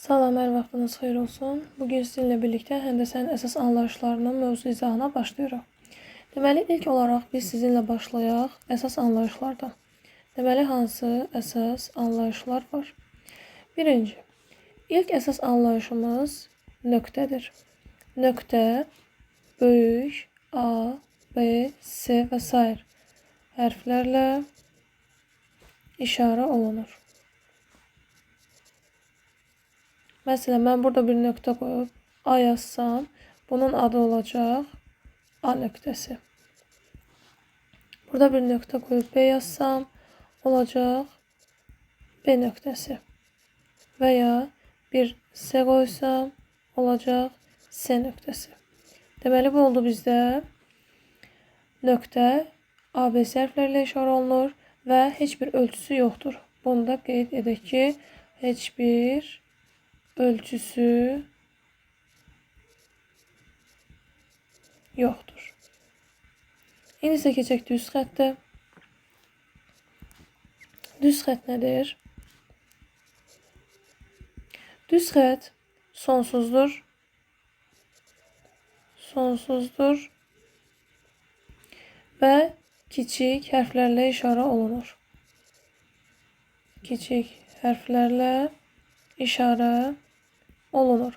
Salam, hər vaxtınız xeyir olsun. Bugün sizinlə birlikdə həndəsənin əsas anlayışlarının mövzu izahına başlayırıq. Deməli, ilk olaraq biz sizinlə başlayaq əsas anlayışlardan. Deməli, hansı əsas anlayışlar var? Birinci, ilk əsas anlayışımız nöqtədir. Nöqtə böyük A, B, C və sair hərflərlə işarə olunur. Məsələn, mən burada bir nöqtə qoyub A yazsam, bunun adı olacaq A nöqtəsi. Burada bir nöqtə qoyub B yazsam, olacaq B nöqtəsi. Və ya bir C qoysam, olacaq C nöqtəsi. Deməli, bu oldu bizdə nöqtə A, B, C hərflərlə işarə olunur və heç bir ölçüsü yoxdur. Bunu da qeyd edək ki, heç bir ölçüsü yoxdur. İndi isə keçək düz xəttə. Düz xətt nədir? Düz xətt sonsuzdur. Sonsuzdur və kiçik hərflərlə işarə olunur. Kiçik hərflərlə işarə olunur.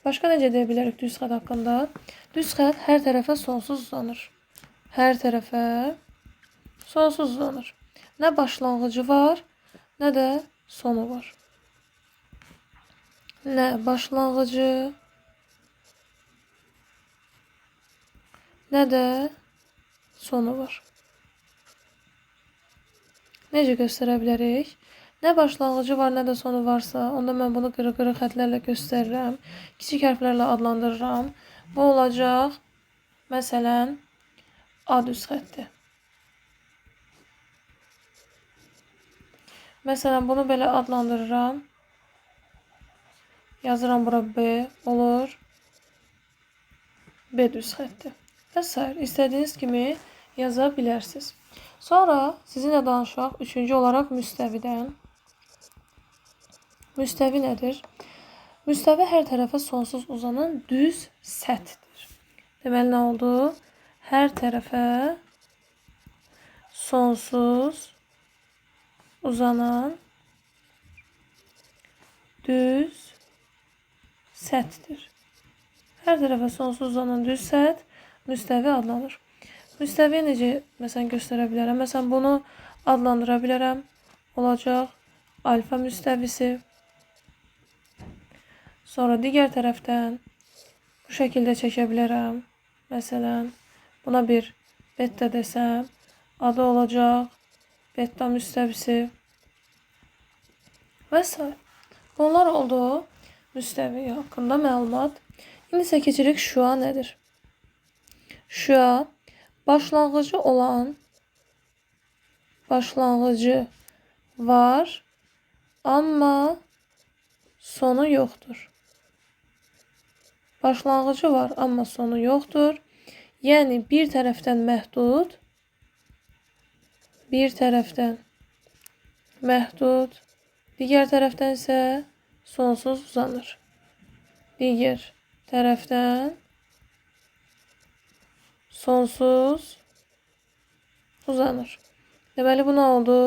Başqa necə deyə bilərik düz xətt haqqında? Düz xətt hər tərəfə sonsuz uzanır. Hər tərəfə sonsuz uzanır. Nə başlanğıcı var, nə də sonu var. Nə başlanğıcı, nə də sonu var. Necə göstərə bilərik? Nə başlanğıcı var, nə də sonu varsa, onda mən bunu qırıq-qırıq xətlərlə göstərirəm. Kiçik hərflərlə adlandırıram. Bu olacaq, məsələn, A düz xətti. Məsələn, bunu belə adlandırıram. Yazıram bura B olur. B düz xətti. Və sair. İstədiyiniz kimi yaza bilərsiniz. Sonra sizinlə danışaq üçüncü olaraq müstəvidən. Müstəvi nədir? Müstəvi hər tərəfə sonsuz uzanan düz səthdir. Deməli, nə oldu? Hər tərəfə sonsuz uzanan düz səthdir. Hər tərəfə sonsuz uzanan düz səth müstəvi adlanır. Müstəviyə necə məsələn, göstərə bilərəm? Məsələn, bunu adlandıra bilərəm. Olacaq alfa müstəvisi. Sonra digər tərəfdən bu şəkildə çəkə bilərəm. Məsələn, buna bir beta desəm, adı olacaq beta müstəvisi və s. Bunlar oldu müstəvi haqqında məlumat. İndi isə keçirik şüa nədir? Şüa başlanğıcı olan, başlanğıcı var, amma sonu yoxdur. Başlanğıcı var, amma sonu yoxdur. Yəni, bir tərəfdən məhdud, bir tərəfdən məhdud, digər tərəfdən isə sonsuz uzanır. Digər tərəfdən sonsuz uzanır. Deməli, bu nə oldu?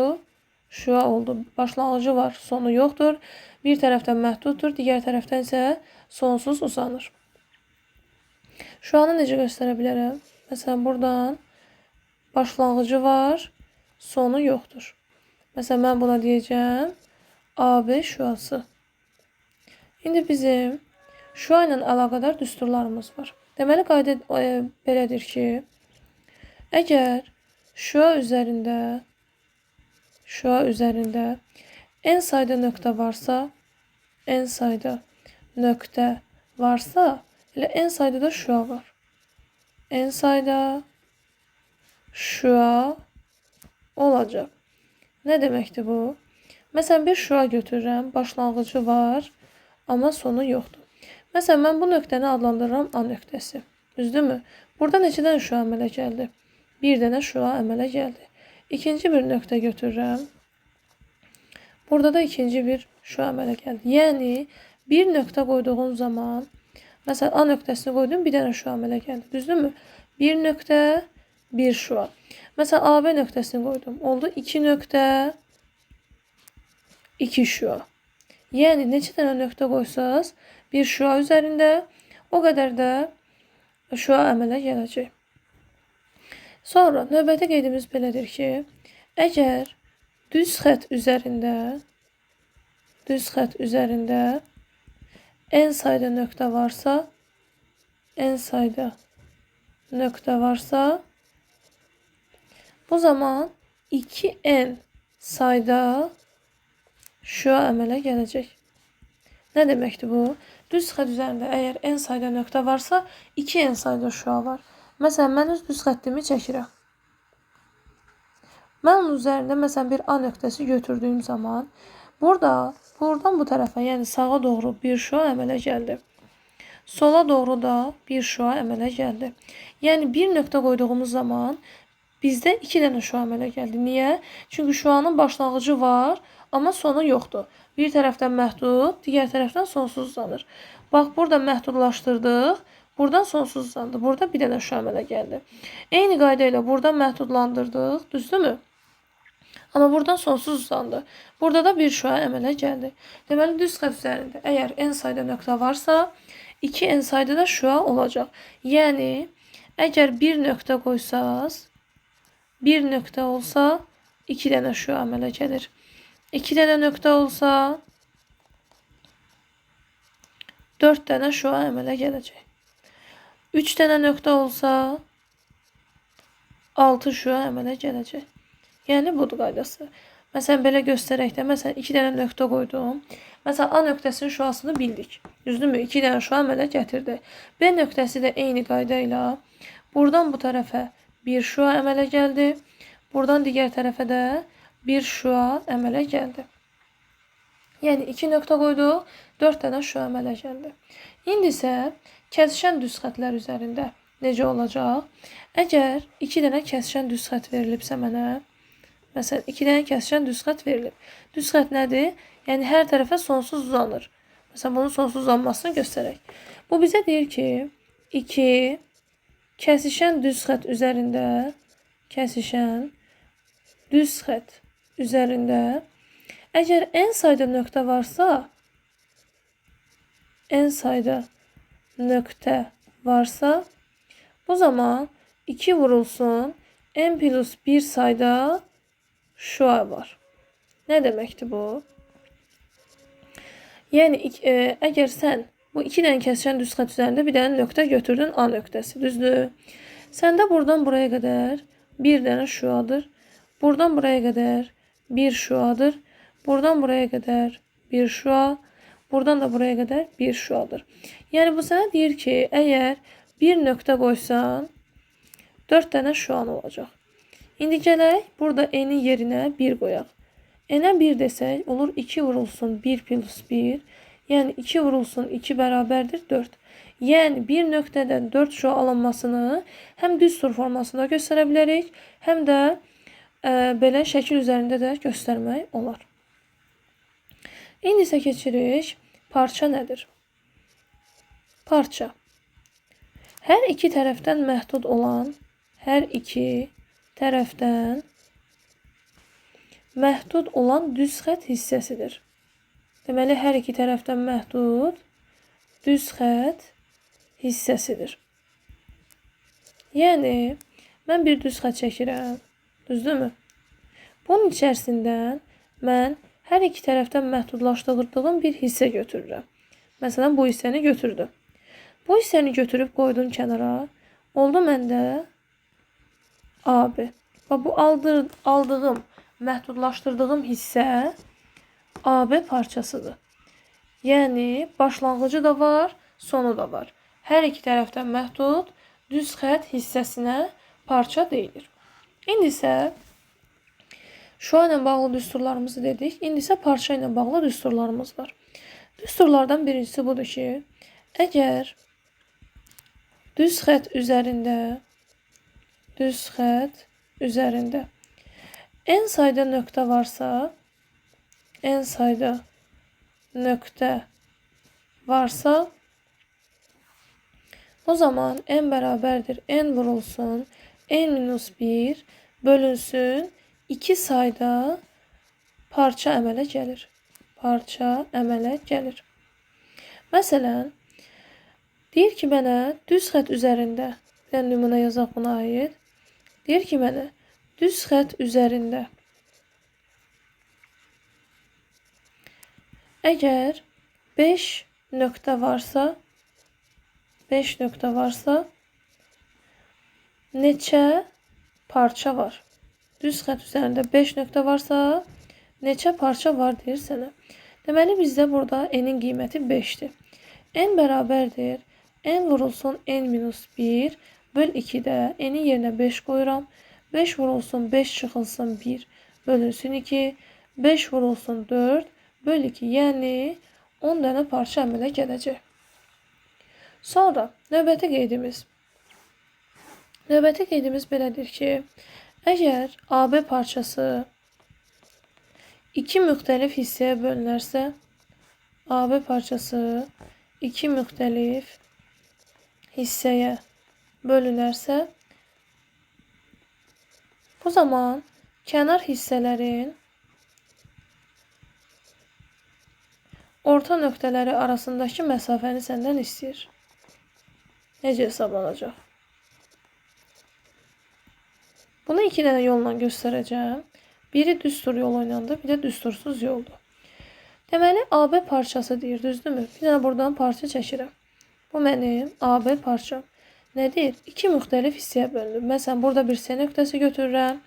Şüa oldu. Başlanğıcı var, sonu yoxdur. Bir tərəfdən məhduddur, digər tərəfdən isə sonsuz uzanır. Şüanı necə göstərə bilərəm? Məsələn, buradan başlanğıcı var, sonu yoxdur. Məsələn, mən buna deyəcəm AB şüası. İndi bizim şüa ilə əlaqədar düsturlarımız var. Deməli, qayda belədir ki, əgər şüa üzərində n sayda nöqtə varsa, n sayda nöqtə varsa, elə n sayda da şüa var. N sayda şüa olacaq. Nə deməkdir bu? Məsələn, bir şüa götürürəm, başlanğıcı var, amma sonu yoxdur. Məsələn, mən bu nöqtəni adlandırıram A nöqtəsi. Düzdürmü? Burada neçə dənə şüa əmələ gəldi? Bir dənə şüa əmələ gəldi. İkinci bir nöqtə götürürəm. Burada da ikinci bir şüa əmələ gəldi. Yəni, Bir nöqtə qoyduğum zaman, məsələn, A nöqtəsini qoydum, bir dənə şüa əmələ gəldi. Düzdürmü? Bir nöqtə, bir şüa. Məsələn, AB nöqtəsini qoydum. Oldu 2 nöqtə, 2 şüa. Yəni, neçə dənə nöqtə qoysaz bir şüa üzərində, o qədər də şüa əmələ gələcək. Sonra, növbəti qeydimiz belədir ki, əgər düz xətt üzərində, n sayda nöqtə varsa, bu zaman 2n sayda şüa əmələ gələcək. Nə deməkdir bu? Düz xətt üzərində əgər n sayda nöqtə varsa, 2n sayda şüa var. Məsələn, mən öz düz xəttimi çəkirəm. Mən onun üzərində məsələn bir A nöqtəsi götürdüyüm zaman buradan bu tərəfə, yəni sağa doğru bir şüa əmələ gəldi. Sola doğru da bir şüa əmələ gəldi. Yəni bir nöqtə qoyduğumuz zaman bizdə 2 dənə şüa əmələ gəldi. Niyə? Çünki şüanın başlanğıcı var, amma sonu yoxdur. Bir tərəfdən məhdud, digər tərəfdən sonsuz uzanır. Bax, burada məhdudlaşdırdıq, buradan sonsuz uzandı. Burada bir dənə şüa əmələ gəldi. Eyni qayda ilə buradan məhdudlandırdıq, düzdürmü? Amma buradan sonsuz uzandı. Burada da bir şüa əmələ gəldi. Deməli, düz xətt üzərində əgər n sayda nöqtə varsa, 2n sayda da şüa olacaq. Yəni, əgər bir nöqtə qoysaz, bir nöqtə olsa, 2 dənə şüa əmələ gəlir. 2 dənə nöqtə olsa, 4 dənə şüa əmələ gələcək. 3 dənə nöqtə olsa, 6 şüa əmələ gələcək. Yəni, budur qaydası. Məsələn, belə göstərək də, məsələn, 2 dənə nöqtə qoydum. Məsələn, A nöqtəsinin şüasını bildik. Düzdürmü? 2 dənə şüa əmələ gətirdi. B nöqtəsi də eyni qayda ilə buradan bu tərəfə bir şüa əmələ gəldi. Buradan digər tərəfə də bir şüa əmələ gəldi. Yəni, 2 nöqtə qoyduq, 4 dənə şüa əmələ gəldi. İndi isə kəsişən düz xətlər üzərində necə olacaq? Əgər 2 dənə kəsişən düz xətt verilibsə mənə, məsələn, 2 dənə kəsişən düz xətt verilib. Düz xətt nədir? Yəni, hər tərəfə sonsuz uzanır. Məsələn, bunun sonsuz uzanmasını göstərək. Bu bizə deyir ki, 2 kəsişən düz xətt üzərində, əgər n sayda nöqtə varsa, bu zaman 2 vurulsun n plus 1 sayda şüa var. Nə deməkdir bu? Yəni, əgər sən bu 2 dənə kəsişən düz xətt üzərində bir dənə nöqtə götürdün, A nöqtəsi, düzdür? Səndə buradan buraya qədər bir dənə şüadır. Buradan buraya qədər bir şüadır. Buradan buraya qədər bir şüa. Buradan da buraya qədər bir şüadır. Yəni, bu sənə deyir ki, əgər bir nöqtə qoysan, 4 dənə şüan olacaq. İndi gələk, burada n-in yerinə 1 qoyaq. N-ə 1 desək, olur 2 vurulsun 1 plus 1. Yəni, 2 vurulsun 2 bərabərdir 4. Yəni, bir nöqtədən 4 şüa alınmasını həm düstur formasında göstərə bilərik, həm də belə şəkil üzərində də göstərmək olar. İndi isə keçirik. Parça nədir? Parça. Hər iki tərəfdən məhdud olan, düz xətt hissəsidir. Deməli, hər iki tərəfdən məhdud düz xətt hissəsidir. Yəni, mən bir düz xətt çəkirəm, düzdürmü? Bunun içərisindən mən hər iki tərəfdən məhdudlaşdırdığım bir hissə götürürəm. Məsələn, bu hissəni götürdüm. Bu hissəni götürüb qoydum kənara. Oldu məndə AB. Bax, bu aldığım, məhdudlaşdırdığım hissə AB parçasıdır. Yəni, başlanğıcı da var, sonu da var. Hər iki tərəfdən məhdud düz xətt hissəsinə parça deyilir. İndi isə şüa ilə bağlı düsturlarımızı dedik. İndi isə parça ilə bağlı düsturlarımız var. Düsturlardan birincisi budur ki, əgər düz xətt üzərində n sayda nöqtə varsa, varsa, o zaman n bərabərdir n vurulsun n minus 1 bölünsün 2 sayda parça əmələ gəlir. Parça əmələ gəlir. Məsələn, deyir ki, mənə düz xətt üzərində, bir dənə nümunə yazaq buna aid. Deyir ki, mənə düz xətt üzərində əgər 5 nöqtə varsa, 5 nöqtə varsa, neçə parça var? Düz xətt üzərində 5 nöqtə varsa, neçə parça var deyir sənə. Deməli, bizdə burada n-in qiyməti 5-dir. N bərabərdir n vurulsun n minus 1 böl 2-də n-in yerinə 5 qoyuram. 5 vurulsun 5 çıxılsın 1 bölünsün 2. 5 vurulsun 4 böl 2, yəni 10 dənə parça əmələ gələcək. Sonra növbəti qeydimiz. Növbəti qeydimiz belədir ki, əgər AB parçası iki müxtəlif hissəyə bölünərsə, AB parçası iki müxtəlif hissəyə bölünərsə, bu zaman kənar hissələrin orta nöqtələri arasındakı məsafəni səndən istəyir. Necə hesablanacaq? Bunu iki dənə yolla göstərəcəm. Biri düstur yolu ilədir, bir də düstursuz yoldur. Deməli, AB parçası deyir, düzdürmü? Bir dənə buradan parça çəkirəm. Bu mənim AB parçam. Nədir? İki müxtəlif hissəyə bölünür. Məsələn, burada bir C nöqtəsi götürürəm.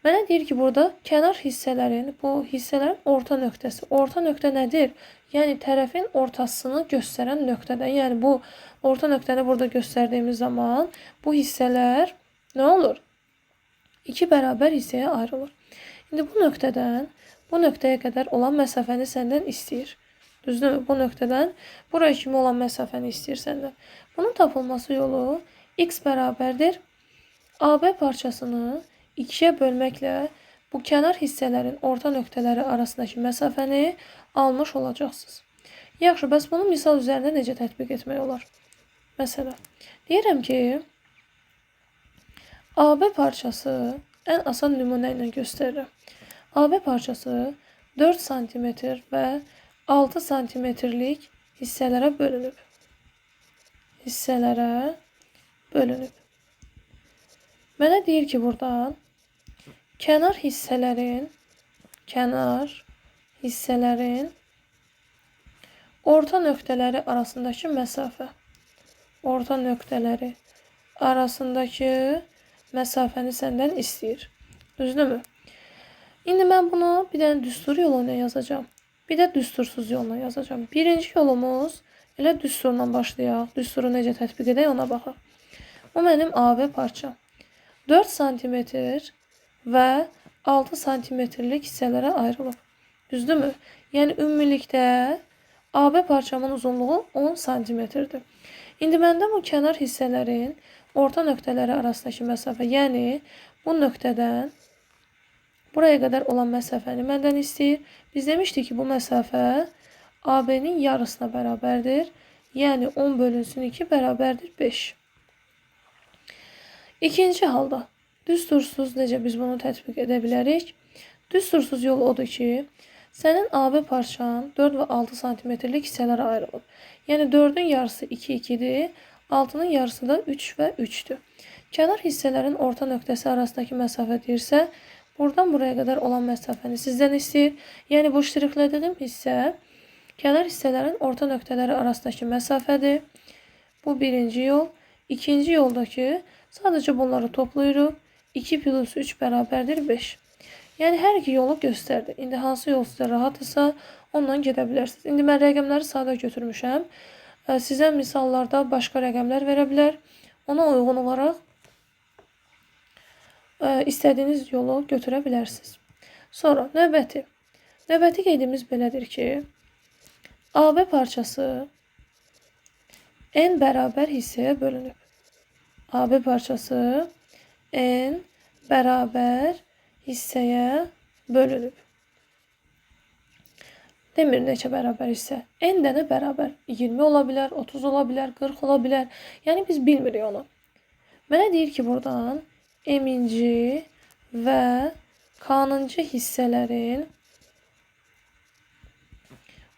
Mənə deyir ki, burada kənar hissələrin, bu hissələrin orta nöqtəsi. Orta nöqtə nədir? Yəni, tərəfin ortasını göstərən nöqtədən. Yəni, bu orta nöqtəni burada göstərdiyimiz zaman bu hissələr nə olur? İki bərabər hissəyə ayrılır. İndi bu nöqtədən bu nöqtəyə qədər olan məsafəni səndən istəyir. Düzdürmü? Bu nöqtədən buraya kimi olan məsafəni istəyir səndən. Bunun tapılması yolu x bərabərdir AB parçasını 2-yə bölməklə bu kənar hissələrin orta nöqtələri arasındakı məsafəni almış olacaqsınız. Yaxşı, bəs bunu misal üzərində necə tətbiq etmək olar? Məsələn, deyirəm ki, AB parçası ən asan nümunə ilə göstərirəm. AB parçası 4 sm və 6 sm-lik hissələrə bölünüb. Hissələrə bölünüb. Mənə deyir ki, buradan kənar hissələrin orta nöqtələri arasındakı məsafə, orta nöqtələri arasındakı məsafəni səndən istəyir. Düzdürmü? İndi mən bunu bir dənə düstur yolu ilə yazacağam. Bir də düstursuz yolla yazacağam. Birinci yolumuz elə düsturla başlayaq. Düsturu necə tətbiq edək ona baxaq. Bu mənim AB parçam. 4 sm və 6 sm-lik hissələrə ayrılıb. Düzdürmü? Yəni ümumilikdə AB parçamın uzunluğu 10 sm-dir. İndi məndə bu kənar hissələrin orta nöqtələri arasındakı məsafə, yəni bu nöqtədən buraya qədər olan məsafəni məndən istəyir. Biz demişdik ki, bu məsafə AB-nin yarısına bərabərdir. Yəni 10 bölünsün 2 bərabərdir 5. İkinci halda düstursuz necə biz bunu tətbiq edə bilərik? Düstursuz yol odur ki, sənin AB parçan 4 və 6 sm-lik hissələrə ayrılıb. Yəni 4-ün yarısı 2, 2-dir, 6-nın yarısı da 3 və 3-dür. Kənar hissələrin orta nöqtəsi arasındakı məsafə deyirsə, buradan buraya qədər olan məsafəni sizdən istəyir. Yəni bu ştrixlədiyim hissə kənar hissələrin orta nöqtələri arasındakı məsafədir. Bu birinci yol. İkinci yoldakı sadəcə bunları toplayırıq. 2 plus 3 bərabərdir 5. Yəni hər iki yolu göstərdi. İndi hansı yol sizə rahatdırsa ondan gedə bilərsiniz. İndi mən rəqəmləri sadə götürmüşəm. Sizə misallarda başqa rəqəmlər verə bilər. Ona uyğun olaraq istədiyiniz yolu götürə bilərsiniz. Sonra növbəti. Növbəti qeydimiz belədir ki, AB parçası n bərabər hissəyə bölünüb. AB parçası n bərabər hissəyə bölünüb. Demir neçə bərabər hissə. N dənə bərabər. 20 ola bilər, 30 ola bilər, 40 ola bilər. Yəni biz bilmirik onu. Mənə deyir ki, buradan M-inci və K-nıncı hissələrin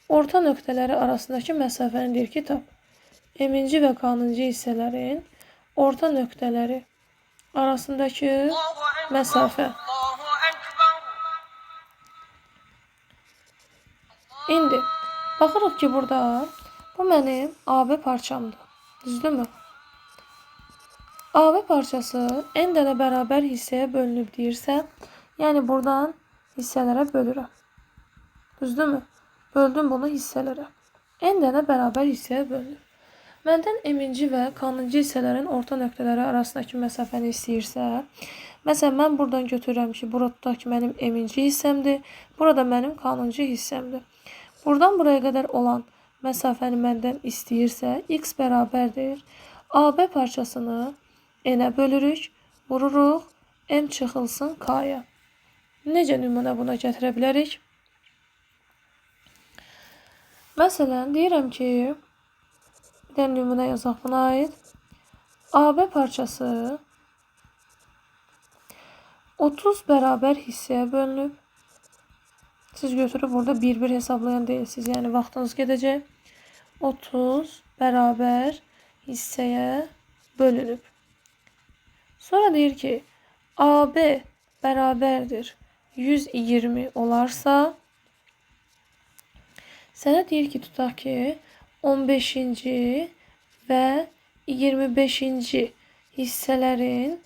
orta nöqtələri arasındakı məsafəni deyir ki, tap. M-inci və K-nıncı hissələrin orta nöqtələri arasındakı məsafə. İndi baxırıq ki, burada bu mənim AB parçamdır. Düzdürmü? AB parçası N dənə bərabər hissəyə bölünüb deyirsə, yəni buradan hissələrə bölürəm. Düzdürmü? Böldüm bunu hissələrə. N dənə bərabər hissəyə bölünüb. Məndən M-inci və K-nıncı hissələrin orta nöqtələri arasındakı məsafəni istəyirsə, məsələn, mən buradan götürürəm ki, bura tutaq ki, mənim M-inci hissəmdir, burada mənim K-nıncı hissəmdir. Buradan buraya qədər olan məsafəni məndən istəyirsə, X bərabərdir. AB parçasını N-ə bölürük, vururuq, M çıxılsın K-ya. Necə nümunə buna gətirə bilərik? Məsələn, deyirəm ki, bir dənə nümunə yazaq buna aid. AB parçası 30 bərabər hissəyə bölünüb. Siz götürüb burada bir-bir hesablayan deyilsiniz. Yəni vaxtınız gedəcək. 30 bərabər hissəyə bölünüb. Sonra deyir ki, AB bərabərdir 120 olarsa, sənə deyir ki, tutaq ki, 15-ci və 25-ci hissələrin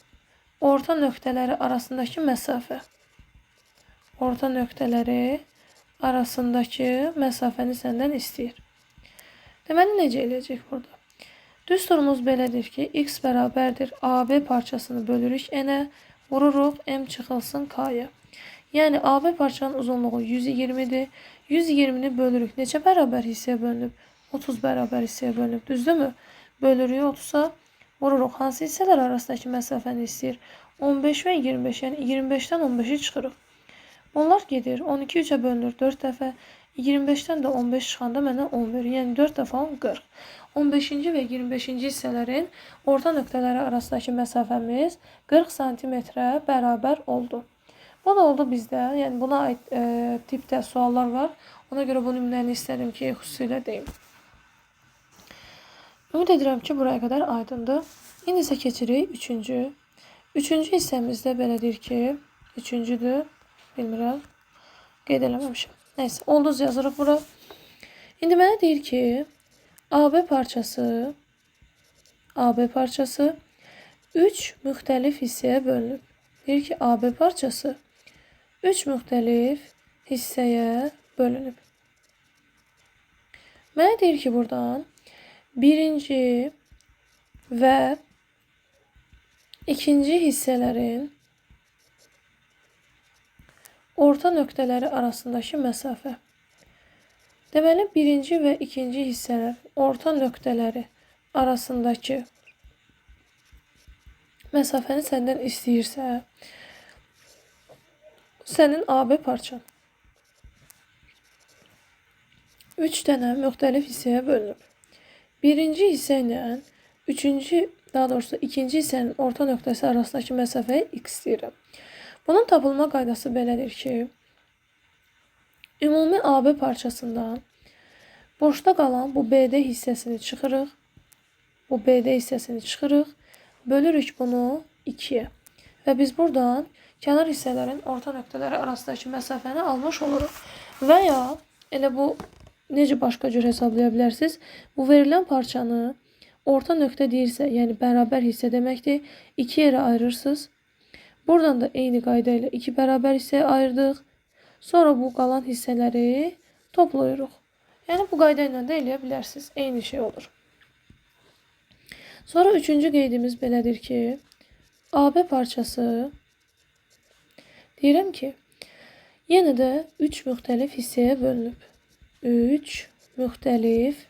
orta nöqtələri arasındakı məsafə. Orta nöqtələri arasındakı məsafəni səndən istəyir. Deməli, necə eləyəcək burada? Düsturumuz belədir ki, X bərabərdir AB parçasını bölürük N-ə, vururuq M çıxılsın K-ya. Yəni, AB parçanın uzunluğu 120-dir. 120-ni bölürük. Neçə bərabər hissəyə bölünüb? 30 bərabər hissəyə bölünüb. Düzdürmü? Bölürük 30-a, vururuq. Hansı hissələr arasındakı məsafəni istəyir? 15 və 25. Yəni, 25-dən 15-i çıxırıq. Bunlar gedir. 12 3-ə bölünür 4 dəfə. 25-dən də 15 çıxanda mənə 10 verir. Yəni 4 dəfə 10, 40. 15-ci və 25-ci hissələrin orta nöqtələri arasındakı məsafəmiz 40 santimetrə bərabər oldu. Bu da oldu bizdə. Yəni buna aid tipdə suallar var. Ona görə bu nümunəni istədim ki, xüsusilə deyim. Ümid edirəm ki, buraya qədər aydındır. İndi isə keçirik üçüncü. Üçüncü hissəmizdə belə deyir ki, üçüncüdür. Bilmirəm. Qeyd eləməmişim. Nəysə, ulduz yazırıq bura. İndi mənə deyir ki, AB parçası 3 müxtəlif hissəyə bölünüb. Deyir ki, AB parçası 3 müxtəlif hissəyə bölünüb. Mənə deyir ki, buradan birinci və ikinci hissələrin orta nöqtələri arasındakı məsafə. Deməli, birinci və ikinci hissələr orta nöqtələri arasındakı məsafəni səndən istəyirsə, sənin AB parçan 3 dənə müxtəlif hissəyə bölünüb. Birinci hissə ilə üçüncü, daha doğrusu ikinci hissənin orta nöqtəsi arasındakı məsafəyə x deyirəm. Bunun tapılma qaydası belədir ki, ümumi AB parçasından boşda qalan bu BD hissəsini çıxırıq. Bu BD hissəsini çıxırıq. Bölürük bunu 2-yə. Və biz buradan kənar hissələrin orta nöqtələri arasındakı məsafəni almış oluruq. Və ya elə bu necə başqa cür hesablaya bilərsiniz? Bu verilən parçanı orta nöqtə deyirsə, yəni bərabər hissə deməkdir. 2 yerə ayırırsınız. Buradan da eyni qayda ilə 2 bərabər hissəyə ayırdıq. Sonra bu qalan hissələri toplayırıq. Yəni bu qayda ilə də eləyə bilərsiniz. Eyni şey olur. Sonra üçüncü qeydimiz belədir ki, AB parçası deyirəm ki, yenə də 3 müxtəlif hissəyə bölünüb. 3 müxtəlif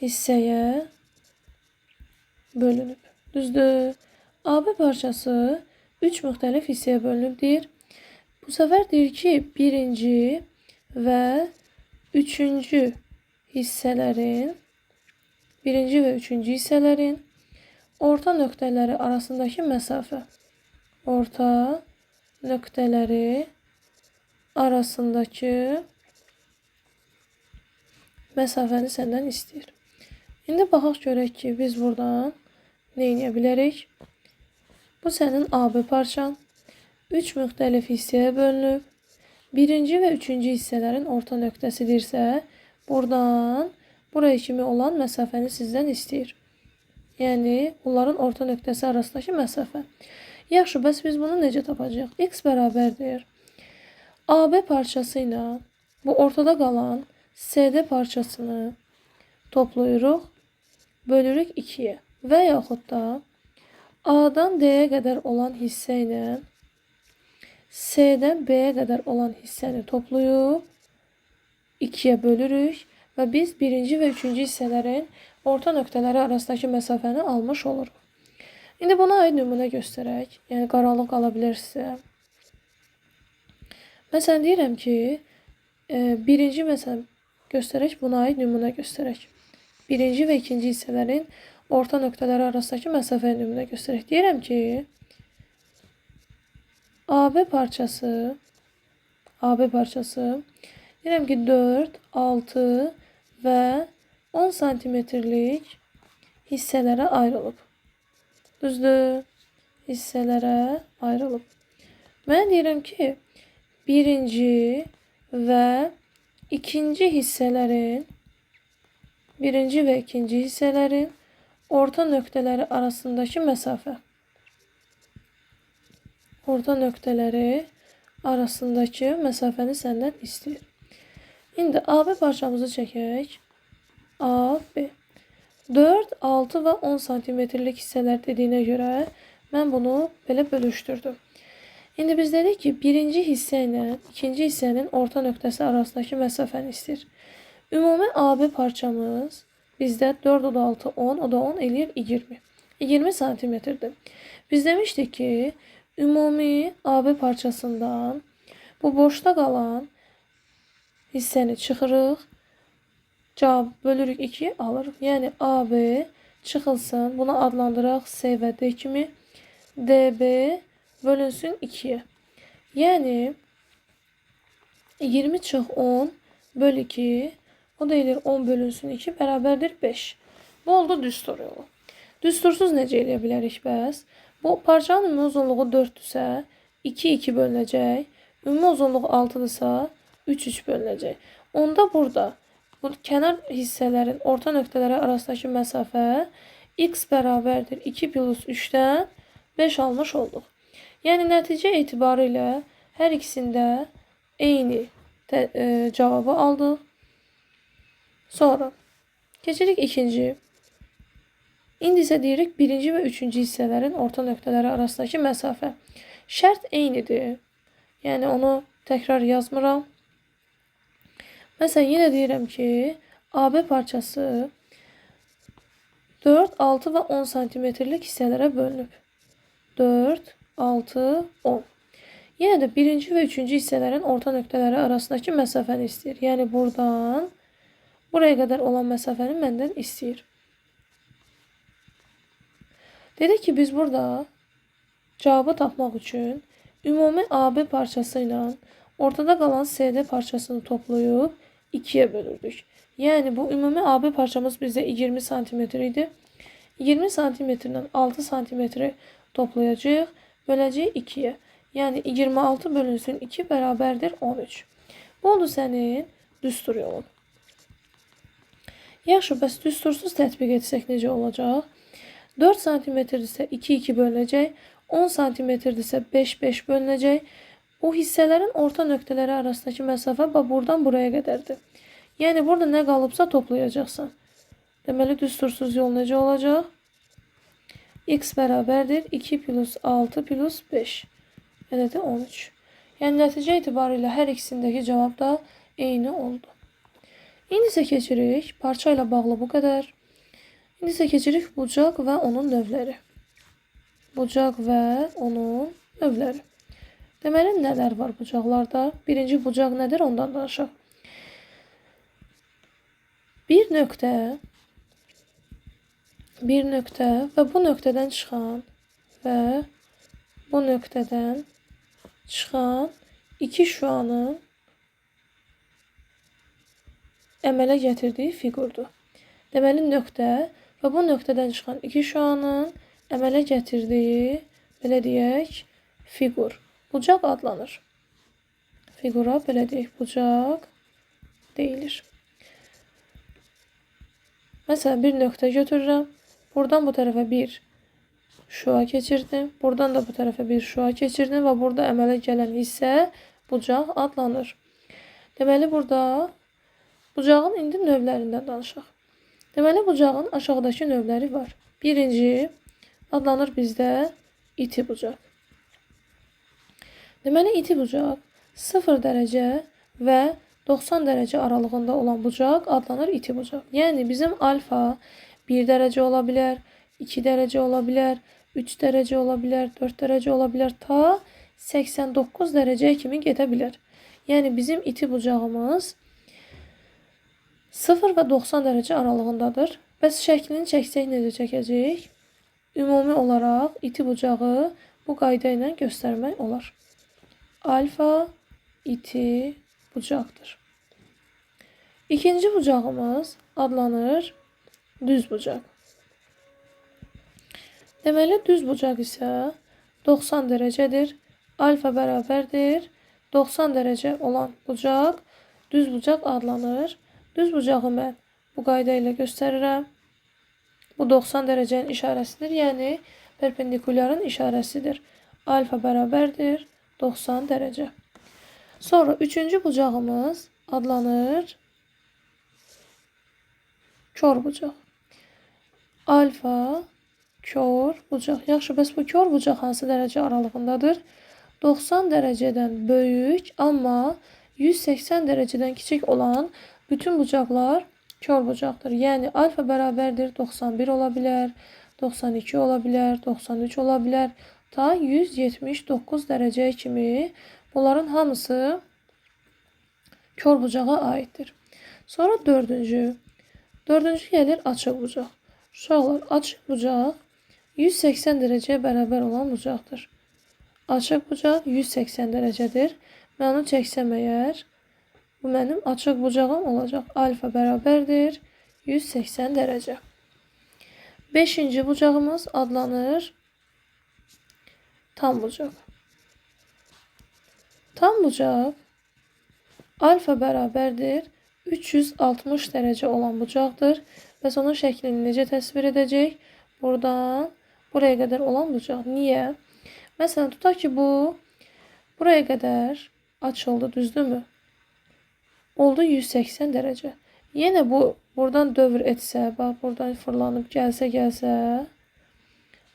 hissəyə bölünüb. Düzdür? AB parçası 3 müxtəlif hissəyə bölünüb deyir. Bu səfər deyir ki, birinci və üçüncü hissələrin, birinci və üçüncü hissələrin orta nöqtələri arasındakı məsafə. Orta nöqtələri arasındakı məsafəni səndən istəyir. İndi baxaq görək ki, biz buradan nə edə bilərik? Bu sənin AB parçan. 3 müxtəlif hissəyə bölünüb. Birinci və üçüncü hissələrin orta nöqtəsidirsə, buradan buraya kimi olan məsafəni sizdən istəyir. Yəni, bunların orta nöqtəsi arasındakı məsafə. Yaxşı, bəs biz bunu necə tapacağıq? X bərabərdir AB parçası ilə bu ortada qalan CD parçasını toplayırıq, bölürük 2-yə və yaxud da A-dan D-yə qədər olan hissə ilə C-dən B-yə qədər olan hissəni toplayıb 2-yə bölürük və biz birinci və üçüncü hissələrin orta nöqtələri arasındakı məsafəni almış oluruq. İndi buna aid nümunə göstərək. Yəni, qaranlıq qala bilər sizə. Məsələn, deyirəm ki, birinci məsələn göstərək, buna aid nümunə göstərək. Birinci və ikinci hissələrin orta nöqtələri arasındakı məsafəyə nümunə göstərək. Deyirəm ki, AB parçası, deyirəm ki, 4, 6 və 10 santimetrlik hissələrə ayrılıb. Düzdür? Hissələrə ayrılıb. Mən deyirəm ki, birinci və ikinci hissələrin, birinci və ikinci hissələrin orta nöqtələri arasındakı məsafə. Orta nöqtələri arasındakı məsafəni səndən istəyir. İndi AB parçamızı çəkək. AB. 4, 6 və 10 santimetrlik hissələr dediyinə görə mən bunu belə bölüşdürdüm. İndi biz dedik ki, birinci hissə ilə ikinci hissənin orta nöqtəsi arasındakı məsafəni istəyir. Ümumi AB parçamız bizdə 4, o da 6, 10, o da 10 eləyir 20. 20 santimetrdir. Biz demişdik ki, ümumi AB parçasından bu boşda qalan hissəni çıxırıq. Cavab bölürük 2 alırıq. Yəni AB çıxılsın. Bunu adlandıraq C və D kimi. DB bölünsün 2-yə. Yəni 20 çıx 10 böl 2. O da eləyir 10 bölünsün 2 bərabərdir 5. Bu oldu düstur yolu. Düstursuz necə eləyə bilərik bəs? Bu parçanın ümumi uzunluğu 4-dürsə 2 2 bölünəcək. Ümumi uzunluğu 6-dırsa 3 3 bölünəcək. Onda burada bu kənar hissələrin orta nöqtələri arasındakı məsafə x bərabərdir 2 plus 3-dən 5 almış olduq. Yəni nəticə etibarı ilə hər ikisində eyni cavabı aldıq. Sonra keçirik ikinci. İndi isə deyirik birinci və üçüncü hissələrin orta nöqtələri arasındakı məsafə. Şərt eynidir. Yəni onu təkrar yazmıram. Məsələn, yenə deyirəm ki, AB parçası 4, 6 və 10 santimetrlik hissələrə bölünüb. 4, 6, 10. Yenə də birinci və üçüncü hissələrin orta nöqtələri arasındakı məsafəni istəyir. Yəni buradan buraya qədər olan məsafəni məndən istəyir. Dedik ki, biz burada cavabı tapmaq üçün ümumi AB parçası ilə ortada qalan CD parçasını toplayıb 2-yə bölürdük. Yəni bu ümumi AB parçamız bizdə 20 sm idi. 20 sm-dən 6 sm toplayacağıq, böləcəyik 2-yə. Yəni 26 bölünsün 2 bərabərdir 13. Bu oldu sənin düstur yolun. Yaxşı, bəs düstursuz tətbiq etsək necə olacaq? 4 sm-dirsə 2 2 bölünəcək, 10 sm-dirsə 5 5 bölünəcək. Bu hissələrin orta nöqtələri arasındakı məsafə buradan buraya qədərdir. Yəni burada nə qalıbsa toplayacaqsan. Deməli düstursuz yol necə olacaq? X bərabərdir 2 plus 6 plus 5. Elə də 13. Yəni nəticə etibarıyla hər ikisindəki cavab da eyni oldu. İndi isə keçirik. Parça ilə bağlı bu qədər. İndi isə keçirik bucaq və onun növləri. Bucaq və onun növləri. Deməli, nələr var bucaqlarda? Birinci bucaq nədir? Ondan danışaq. Bir nöqtə, bir nöqtə və bu nöqtədən çıxan və bu nöqtədən çıxan iki şüanın əmələ gətirdiyi fiqurdur. Deməli, nöqtə və bu nöqtədən çıxan iki şüanın əmələ gətirdiyi, belə deyək, fiqur. Bucaq adlanır. Fiqura belə deyək, bucaq deyilir. Məsələn, bir nöqtə götürürəm. Buradan bu tərəfə bir şüa keçirdim. Buradan da bu tərəfə bir şüa keçirdim və burada əmələ gələn hissə bucaq adlanır. Deməli, burada bucağın indi növlərindən danışaq. Deməli, bucağın aşağıdakı növləri var. Birinci adlanır bizdə iti bucaq. Deməli, iti bucaq 0 dərəcə və 90 dərəcə aralığında olan bucaq adlanır iti bucaq. Yəni, bizim alfa 1 dərəcə ola bilər, 2 dərəcə ola bilər, 3 dərəcə ola bilər, 4 dərəcə ola bilər, ta 89 dərəcəyə kimi gedə bilər. Yəni, bizim iti bucağımız 0 və 90 dərəcə aralığındadır. Bəs şəklini çəksək necə çəkəcəyik? Ümumi olaraq iti bucağı bu qayda ilə göstərmək olar. Alfa iti bucaqdır. İkinci bucağımız adlanır düz bucaq. Deməli, düz bucaq isə 90 dərəcədir. Alfa bərabərdir. 90 dərəcə olan bucaq düz bucaq adlanır. Düz bucağı mən bu qayda ilə göstərirəm. Bu 90 dərəcənin işarəsidir. Yəni, perpendikulyarın işarəsidir. Alfa bərabərdir 90 dərəcə. Sonra üçüncü bucağımız adlanır kor bucaq. Alfa kor bucaq. Yaxşı, bəs bu kor bucaq hansı dərəcə aralığındadır? 90 dərəcədən böyük, amma 180 dərəcədən kiçik olan bütün bucaqlar kor bucaqdır. Yəni, alfa bərabərdir 91 ola bilər, 92 ola bilər, 93 ola bilər, ta 179 dərəcəyə kimi bunların hamısı kor bucağa aiddir. Sonra dördüncü. Dördüncü gəlir açıq bucaq. Uşaqlar, açıq bucaq 180 dərəcəyə bərabər olan bucaqdır. Açıq bucaq 180 dərəcədir. Mən onu çəksəm əgər, bu mənim açıq bucağım olacaq. Alfa bərabərdir 180 dərəcə. Beşinci bucağımız adlanır tam bucaq. Tam bucaq alfa bərabərdir 360 dərəcə olan bucaqdır. Bəs onun şəklini necə təsvir edəcək? Buradan buraya qədər olan bucaq. Niyə? Məsələn, tutaq ki, bu buraya qədər açıldı, düzdürmü? Oldu 180 dərəcə. Yenə bu buradan dövr etsə, bax, buradan fırlanıb gəlsə,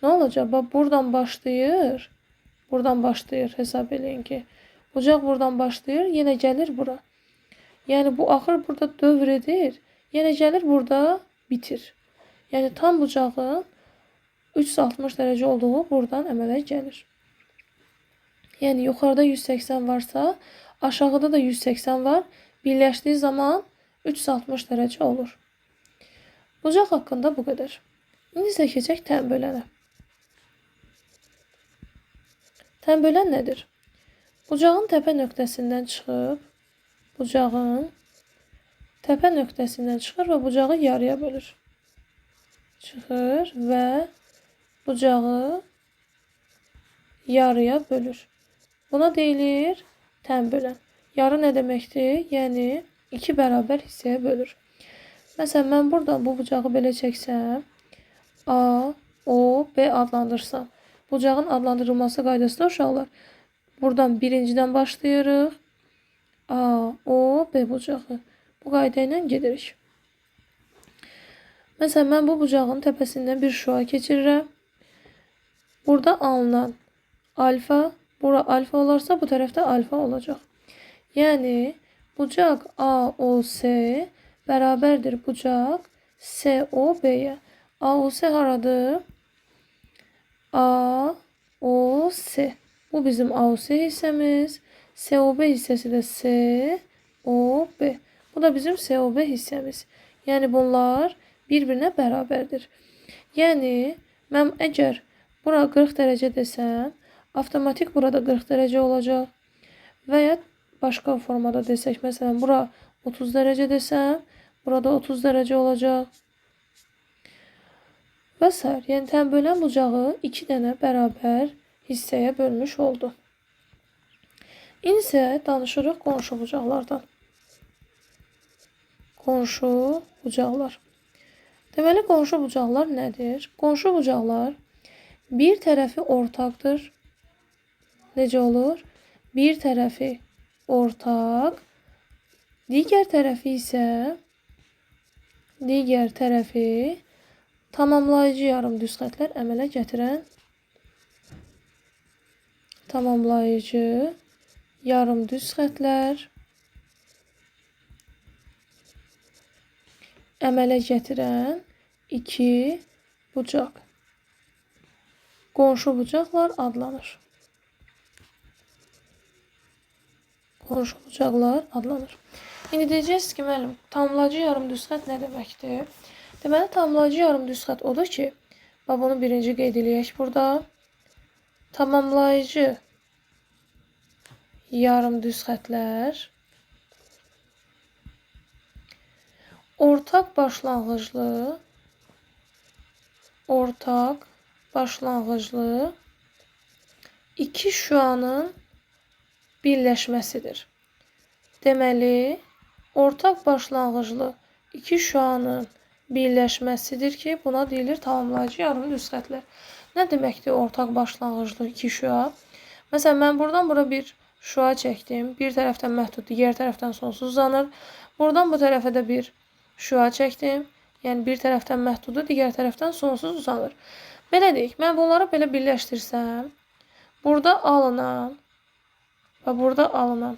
nə olacaq? Bax, buradan başlayır. Buradan başlayır, hesab eləyin ki. Bucaq buradan başlayır, yenə gəlir bura. Yəni, bu axır burada dövr edir, yenə gəlir burada bitir. Yəni, tam bucağın 360 dərəcə olduğu buradan əmələ gəlir. Yəni, yuxarıda 180 varsa, aşağıda da 180 var. Birləşdiyi zaman 360 dərəcə olur. Bucaq haqqında bu qədər. İndi isə keçək tənbölənə. Tənbölən nədir? Bucağın təpə nöqtəsindən çıxıb, bucağın təpə nöqtəsindən çıxır və bucağı yarıya bölür. Çıxır və bucağı yarıya bölür. Buna deyilir tənbölən. Yarı nə deməkdir? Yəni, iki bərabər hissəyə bölür. Məsələn, mən buradan bu bucağı belə çəksəm, A, O, B adlandırsam. Bucağın adlandırılması qaydasında uşaqlar, buradan birincidən başlayırıq. A, O, B bucağı. Bu qayda ilə gedirik. Məsələn, mən bu bucağın təpəsindən bir şüa keçirirəm. Burada alınan alfa, bura alfa olarsa bu tərəfdə alfa olacaq. Yəni, bucaq AOS bərabərdir bucaq SOB-yə. AOS haradır? AOS. Bu bizim AOS hissəmiz. SOB hissəsi də SOB. Bu da bizim SOB hissəmiz. Yəni bunlar bir-birinə bərabərdir. Yəni mən əgər bura 40 dərəcə desəm, avtomatik burada 40 dərəcə olacaq. Və ya başqa formada desək, məsələn, bura 30 dərəcə desəm, burada 30 dərəcə olacaq. Və sair. Yəni tənbölən bucağı 2 dənə bərabər hissəyə bölmüş oldu. İndi isə danışırıq qonşu bucaqlardan. Qonşu bucaqlar. Deməli, qonşu bucaqlar nədir? Qonşu bucaqlar bir tərəfi ortaqdır. Necə olur? Bir tərəfi ortaq, digər tərəfi isə tamamlayıcı yarım düz xətlər əmələ gətirən tamamlayıcı yarım düz xətlər əmələ gətirən iki bucaq. Qonşu bucaqlar adlanır. Qonşu bucaqlar adlanır. İndi deyəcəksiniz ki, müəllim, tamamlayıcı yarım düz xətt nə deməkdir? Deməli, tamamlayıcı yarım düz xətt odur ki, bax bunu birinci qeyd eləyək burada. Tamamlayıcı yarım düz xətlər ortaq başlanğıclı iki şüanın birləşməsidir. Deməli, ortaq başlanğıclı iki şüanın birləşməsidir ki, buna deyilir tamamlayıcı yarım düz xətlər. Nə deməkdir ortaq başlanğıclı iki şüa? Məsələn, mən buradan bura bir şüa çəkdim. Bir tərəfdən məhdud, digər tərəfdən sonsuz uzanır. Buradan bu tərəfə də bir şüa çəkdim. Yəni, bir tərəfdən məhdudu, digər tərəfdən sonsuz uzanır. Belə deyik, mən bunları belə birləşdirsəm, burada alınan və burada alınan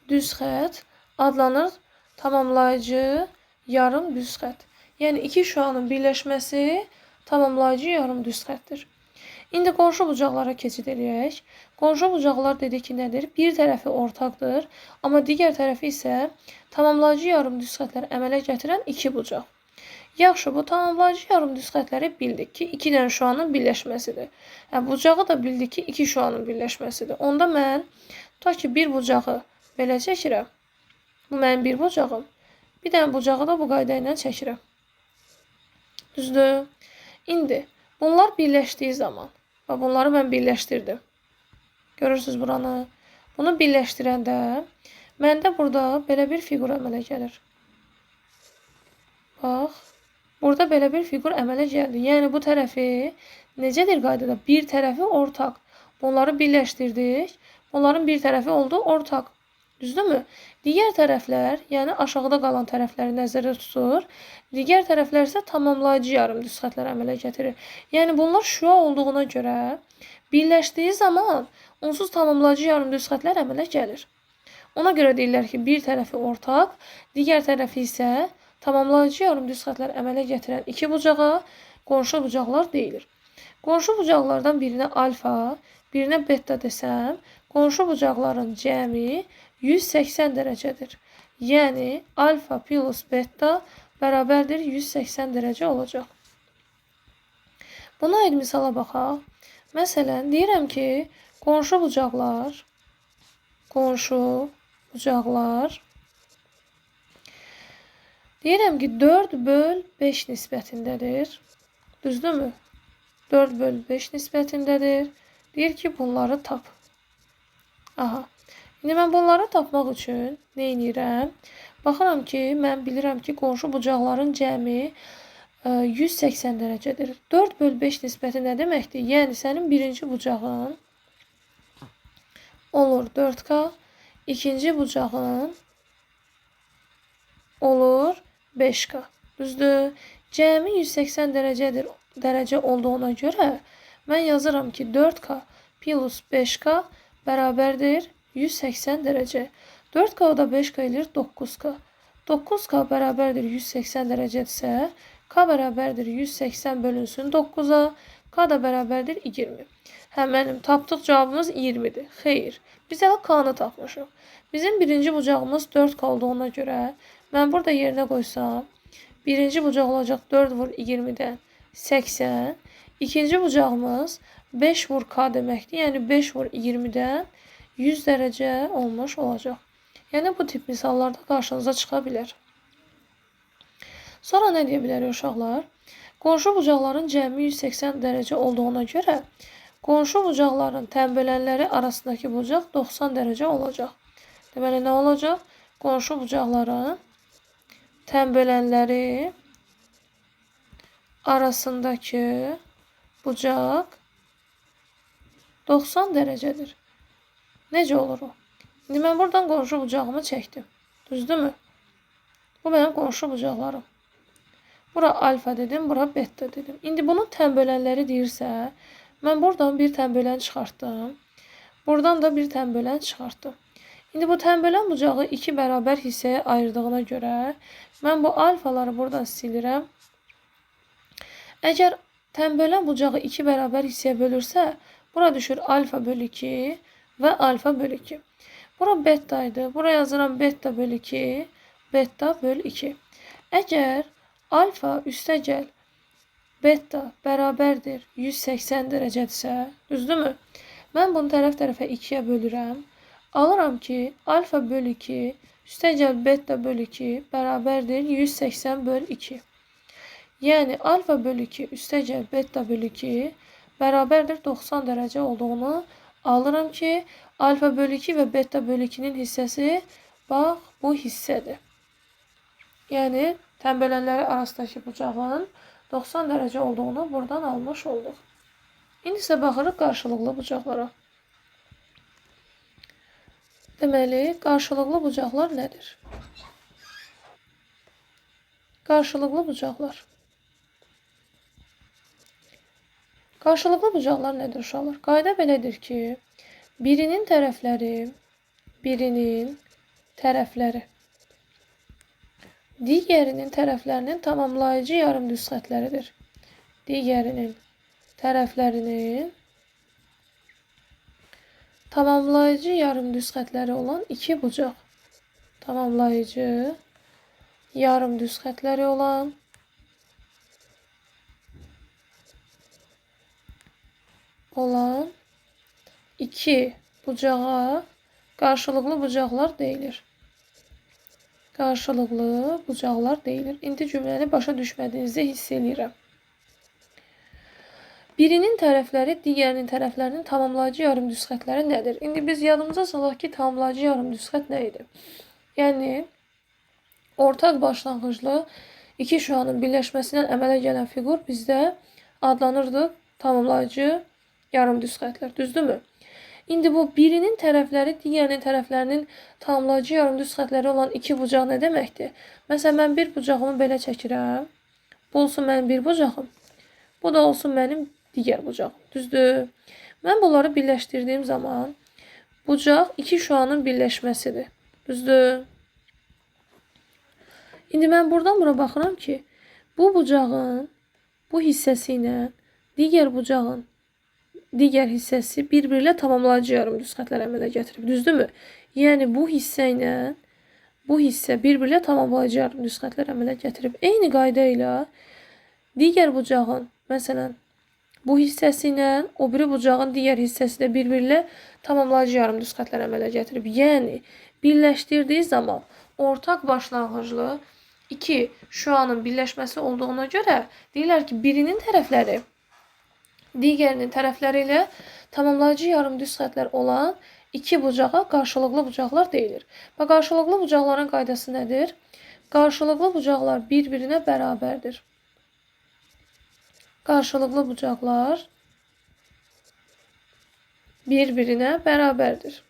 düz xətt adlanır tamamlayıcı yarım düz xətt. Yəni, iki şüanın birləşməsi tamamlayıcı yarım düz xəttdir. İndi qonşu bucaqlara keçid eləyək. Qonşu bucaqlar dedik ki, nədir? Bir tərəfi ortaqdır, amma digər tərəfi isə tamamlayıcı yarım düz xətlər əmələ gətirən iki bucaq. Yaxşı, bu tamamlayıcı yarım düz xətləri bildik ki, iki dənə şüanın birləşməsidir. Bucağı da bildik ki, iki şüanın birləşməsidir. Onda mən tutaq ki, bir bucağı belə çəkirəm. Bu mənim bir bucağım. Bir dənə bucağı da bu qayda ilə çəkirəm. Düzdür? İndi bunlar birləşdiyi zaman, bax bunları mən birləşdirdim. Görürsünüz buranı. Bunu birləşdirəndə məndə burada belə bir fiqur əmələ gəlir. Bax, burada belə bir fiqur əmələ gəldi. Yəni bu tərəfi necədir qaydada? Bir tərəfi ortaq. Bunları birləşdirdik. Bunların bir tərəfi oldu ortaq. Düzdürmü? Digər tərəflər, yəni aşağıda qalan tərəfləri nəzərdə tutur. Digər tərəflər isə tamamlayıcı yarım düz xətlər əmələ gətirir. Yəni bunlar şüa olduğuna görə birləşdiyi zaman onsuz tamamlayıcı yarım düz xətlər əmələ gəlir. Ona görə deyirlər ki, bir tərəfi ortaq, digər tərəfi isə tamamlayıcı yarım düz xətlər əmələ gətirən iki bucağa qonşu bucaqlar deyilir. Qonşu bucaqlardan birinə alfa, birinə beta desəm, qonşu bucaqların cəmi 180 dərəcədir. Yəni alfa plus beta bərabərdir 180 dərəcə olacaq. Buna aid misala baxaq. Məsələn, deyirəm ki, qonşu bucaqlar deyirəm ki, 4 böl 5 nisbətindədir. Düzdürmü? 4 böl 5 nisbətindədir. Deyir ki, bunları tap. Aha. İndi mən bunları tapmaq üçün nə edirəm? Baxıram ki, mən bilirəm ki, qonşu bucaqların cəmi 180 dərəcədir. 4 böl 5 nisbəti nə deməkdir? Yəni, sənin birinci bucağın olur 4K, ikinci bucağın olur 5K. Düzdür? Cəmi 180 dərəcədir. Dərəcə olduğuna görə mən yazıram ki, 4K plus 5K bərabərdir 180 dərəcə. 4K da 5K eləyir 9K. 9K bərabərdir 180 dərəcədirsə, K bərabərdir 180 bölünsün 9-a, K da bərabərdir 20. Hə, mənim tapdıq cavabımız 20-dir. Xeyr, biz hələ K-nı tapmışıq. Bizim birinci bucağımız 4K olduğuna görə Mən burada yerinə qoysam, birinci bucaq olacaq 4 vur 20-dən 80. İkinci bucağımız 5 vur K deməkdir. Yəni 5 vur 20-dən 100 dərəcə olmuş olacaq. Yəni bu tip misallarda qarşınıza çıxa bilər. Sonra nə deyə bilərik uşaqlar? Qonşu bucaqların cəmi 180 dərəcə olduğuna görə qonşu bucaqların tənbölənləri arasındakı bucaq 90 dərəcə olacaq. Deməli nə olacaq? Qonşu bucaqların tənbölənləri arasındakı bucaq 90 dərəcədir. Necə olur o? İndi mən buradan qonşu bucağımı çəkdim. Düzdürmü? Bu mənim qonşu bucaqlarım. Bura alfa dedim, bura beta dedim. İndi bunun tənbölənləri deyirsə, mən buradan bir tənbölən çıxartdım. Buradan da bir tənbölən çıxartdım. İndi bu tənbölən bucağı iki bərabər hissəyə ayırdığına görə mən bu alfaları buradan silirəm. Əgər tənbölən bucağı iki bərabər hissəyə bölürsə, bura düşür alfa bölü 2 və alfa bölü 2. Bura beta idi. Bura yazıram beta bölü 2, beta bölü 2. Əgər alfa üstə gəl beta bərabərdir 180 dərəcədirsə, düzdürmü? Mən bunu tərəf tərəfə 2-yə bölürəm. Alıram ki, alfa bölü 2 üstə gəl beta bölü 2 bərabərdir 180 bölü 2. Yəni alfa bölü 2 üstə gəl beta bölü 2 bərabərdir 90 dərəcə olduğunu alıram ki, alfa bölü 2 və beta bölü 2-nin hissəsi bax bu hissədir. Yəni tənbölənləri arasındakı bucağın 90 dərəcə olduğunu buradan almış olduq. İndi isə baxırıq qarşılıqlı bucaqlara. Deməli, qarşılıqlı bucaqlar nədir? Qarşılıqlı bucaqlar. Qarşılıqlı bucaqlar nədir uşaqlar? Qayda belədir ki, birinin tərəfləri, digərinin tərəflərinin tamamlayıcı yarımdüz xətləridir. Digərinin tərəflərinin tamamlayıcı yarımdüz xətləri olan iki bucaq. Tamamlayıcı yarımdüz xətləri olan iki bucağa qarşılıqlı bucaqlar deyilir. Qarşılıqlı bucaqlar deyilir. İndi cümləni başa düşmədiyinizi hiss eləyirəm. Birinin tərəfləri digərinin tərəflərinin tamamlayıcı yarımdüz xətləri nədir? İndi biz yadımıza salaq ki, tamamlayıcı yarımdüz xət nə idi? Yəni, ortaq başlanğıclı iki şüanın birləşməsindən əmələ gələn fiqur bizdə adlanırdı tamamlayıcı yarımdüz xətlər. Düzdürmü? İndi bu birinin tərəfləri digərinin tərəflərinin tamamlayıcı yarımdüz xətləri olan iki bucaq nə deməkdir? Məsələn, mən bir bucağımı belə çəkirəm. Bu olsun mənim bir bucağım. Bu da olsun mənim digər bucağım. Düzdür? Mən bunları birləşdirdiyim zaman bucaq iki şüanın birləşməsidir. Düzdür? İndi mən buradan bura baxıram ki, bu bucağın bu hissəsi ilə digər bucağın digər hissəsi bir-biri ilə tamamlayıcı yarımdüz xətlər əmələ gətirib. Düzdürmü? Yəni bu hissə ilə bu hissə bir-biri ilə tamamlayıcı yarımdüz xətlər əmələ gətirib. Eyni qayda ilə digər bucağın, məsələn, bu hissəsi ilə o biri bucağın digər hissəsi də bir-biri ilə tamamlayıcı yarımdüz xətlər əmələ gətirib. Yəni birləşdirdiyi zaman ortaq başlanğıclı iki şüanın birləşməsi olduğuna görə deyirlər ki, birinin tərəfləri digərinin tərəfləri ilə tamamlayıcı yarımdüz xətlər olan iki bucağa qarşılıqlı bucaqlar deyilir. Və qarşılıqlı bucaqların qaydası nədir? Qarşılıqlı bucaqlar bir-birinə bərabərdir. Qarşılıqlı bucaqlar bir-birinə bərabərdir.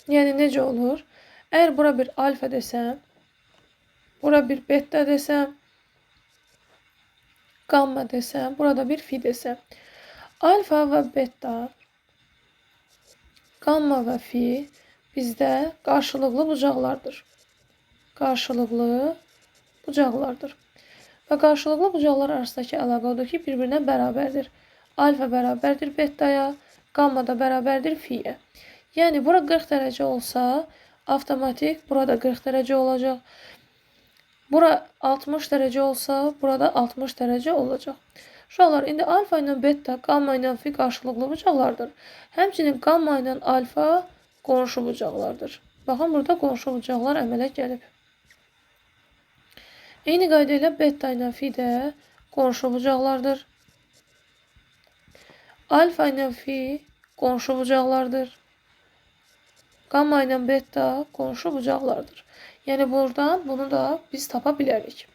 Yəni necə olur? Əgər bura bir alfa desəm, bura bir beta desəm, gamma desəm, burada bir fi desəm. Alfa və beta, gamma və fi bizdə qarşılıqlı bucaqlardır. Qarşılıqlı bucaqlardır. Və qarşılıqlı bucaqlar arasındakı əlaqə odur ki, bir-birinə bərabərdir. Alfa bərabərdir betaya, gamma da bərabərdir fiyə. Yəni, bura 40 dərəcə olsa, avtomatik burada 40 dərəcə olacaq. Bura 60 dərəcə olsa, burada 60 dərəcə olacaq. Uşaqlar, indi alfa ilə beta, qamma ilə fi qarşılıqlı bucaqlardır. Həmçinin qamma ilə alfa qonşu bucaqlardır. Baxın, burada qonşu bucaqlar əmələ gəlib. Eyni qayda ilə beta ilə fi də qonşu bucaqlardır. Alfa ilə fi qonşu bucaqlardır. Qamma ilə beta qonşu bucaqlardır. Yəni, buradan bunu da biz tapa bilərik.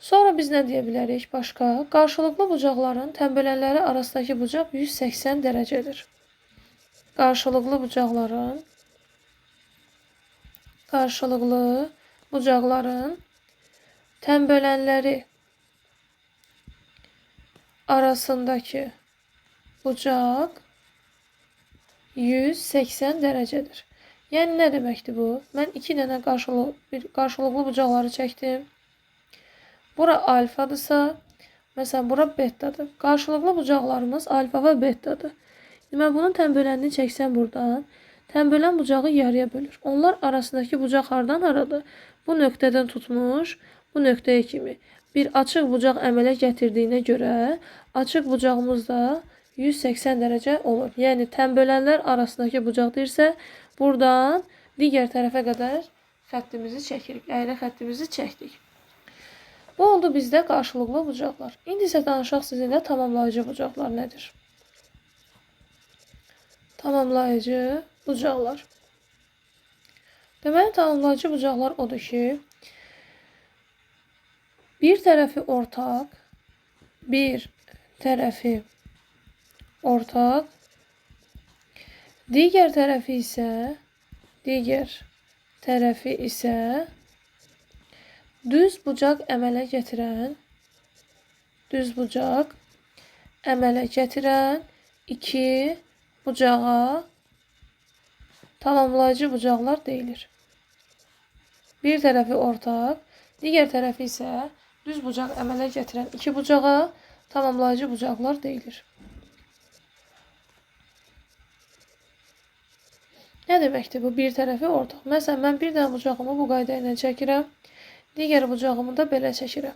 Sonra biz nə deyə bilərik başqa? Qarşılıqlı bucaqların tənbölənləri arasındakı bucaq 180 dərəcədir. Qarşılıqlı bucaqların tənbölənləri arasındakı bucaq 180 dərəcədir. Yəni, nə deməkdir bu? Mən iki dənə qarşılıqlı bucaqları çəkdim. Bura alfadırsa, məsələn, bura betadır. Qarşılıqlı bucaqlarımız alfa və betadır. Mən bunun tənbölənini çəksəm buradan, tənbölən bucağı yarıya bölür. Onlar arasındakı bucaq hardan haradır? Bu nöqtədən tutmuş, bu nöqtəyə kimi bir açıq bucaq əmələ gətirdiyinə görə açıq bucağımız da 180 dərəcə olur. Yəni, tənbölənlər arasındakı bucaq deyirsə, buradan digər tərəfə qədər xəttimizi çəkirik. Əyri xəttimizi çəkdik. Bu oldu bizdə qarşılıqlı bucaqlar. İndi isə danışaq sizinlə tamamlayıcı bucaqlar nədir? Tamamlayıcı bucaqlar. Deməli, tamamlayıcı bucaqlar odur ki, bir tərəfi ortaq, bir tərəfi ortaq, digər tərəfi isə düz bucaq əmələ gətirən, iki bucağa tamamlayıcı bucaqlar deyilir. Bir tərəfi ortaq, digər tərəfi isə düz bucaq əmələ gətirən iki bucağa tamamlayıcı bucaqlar deyilir. Nə deməkdir bu bir tərəfi ortaq? Məsələn, mən bir dənə bucağımı bu qayda ilə çəkirəm, digər bucağımı da belə çəkirəm.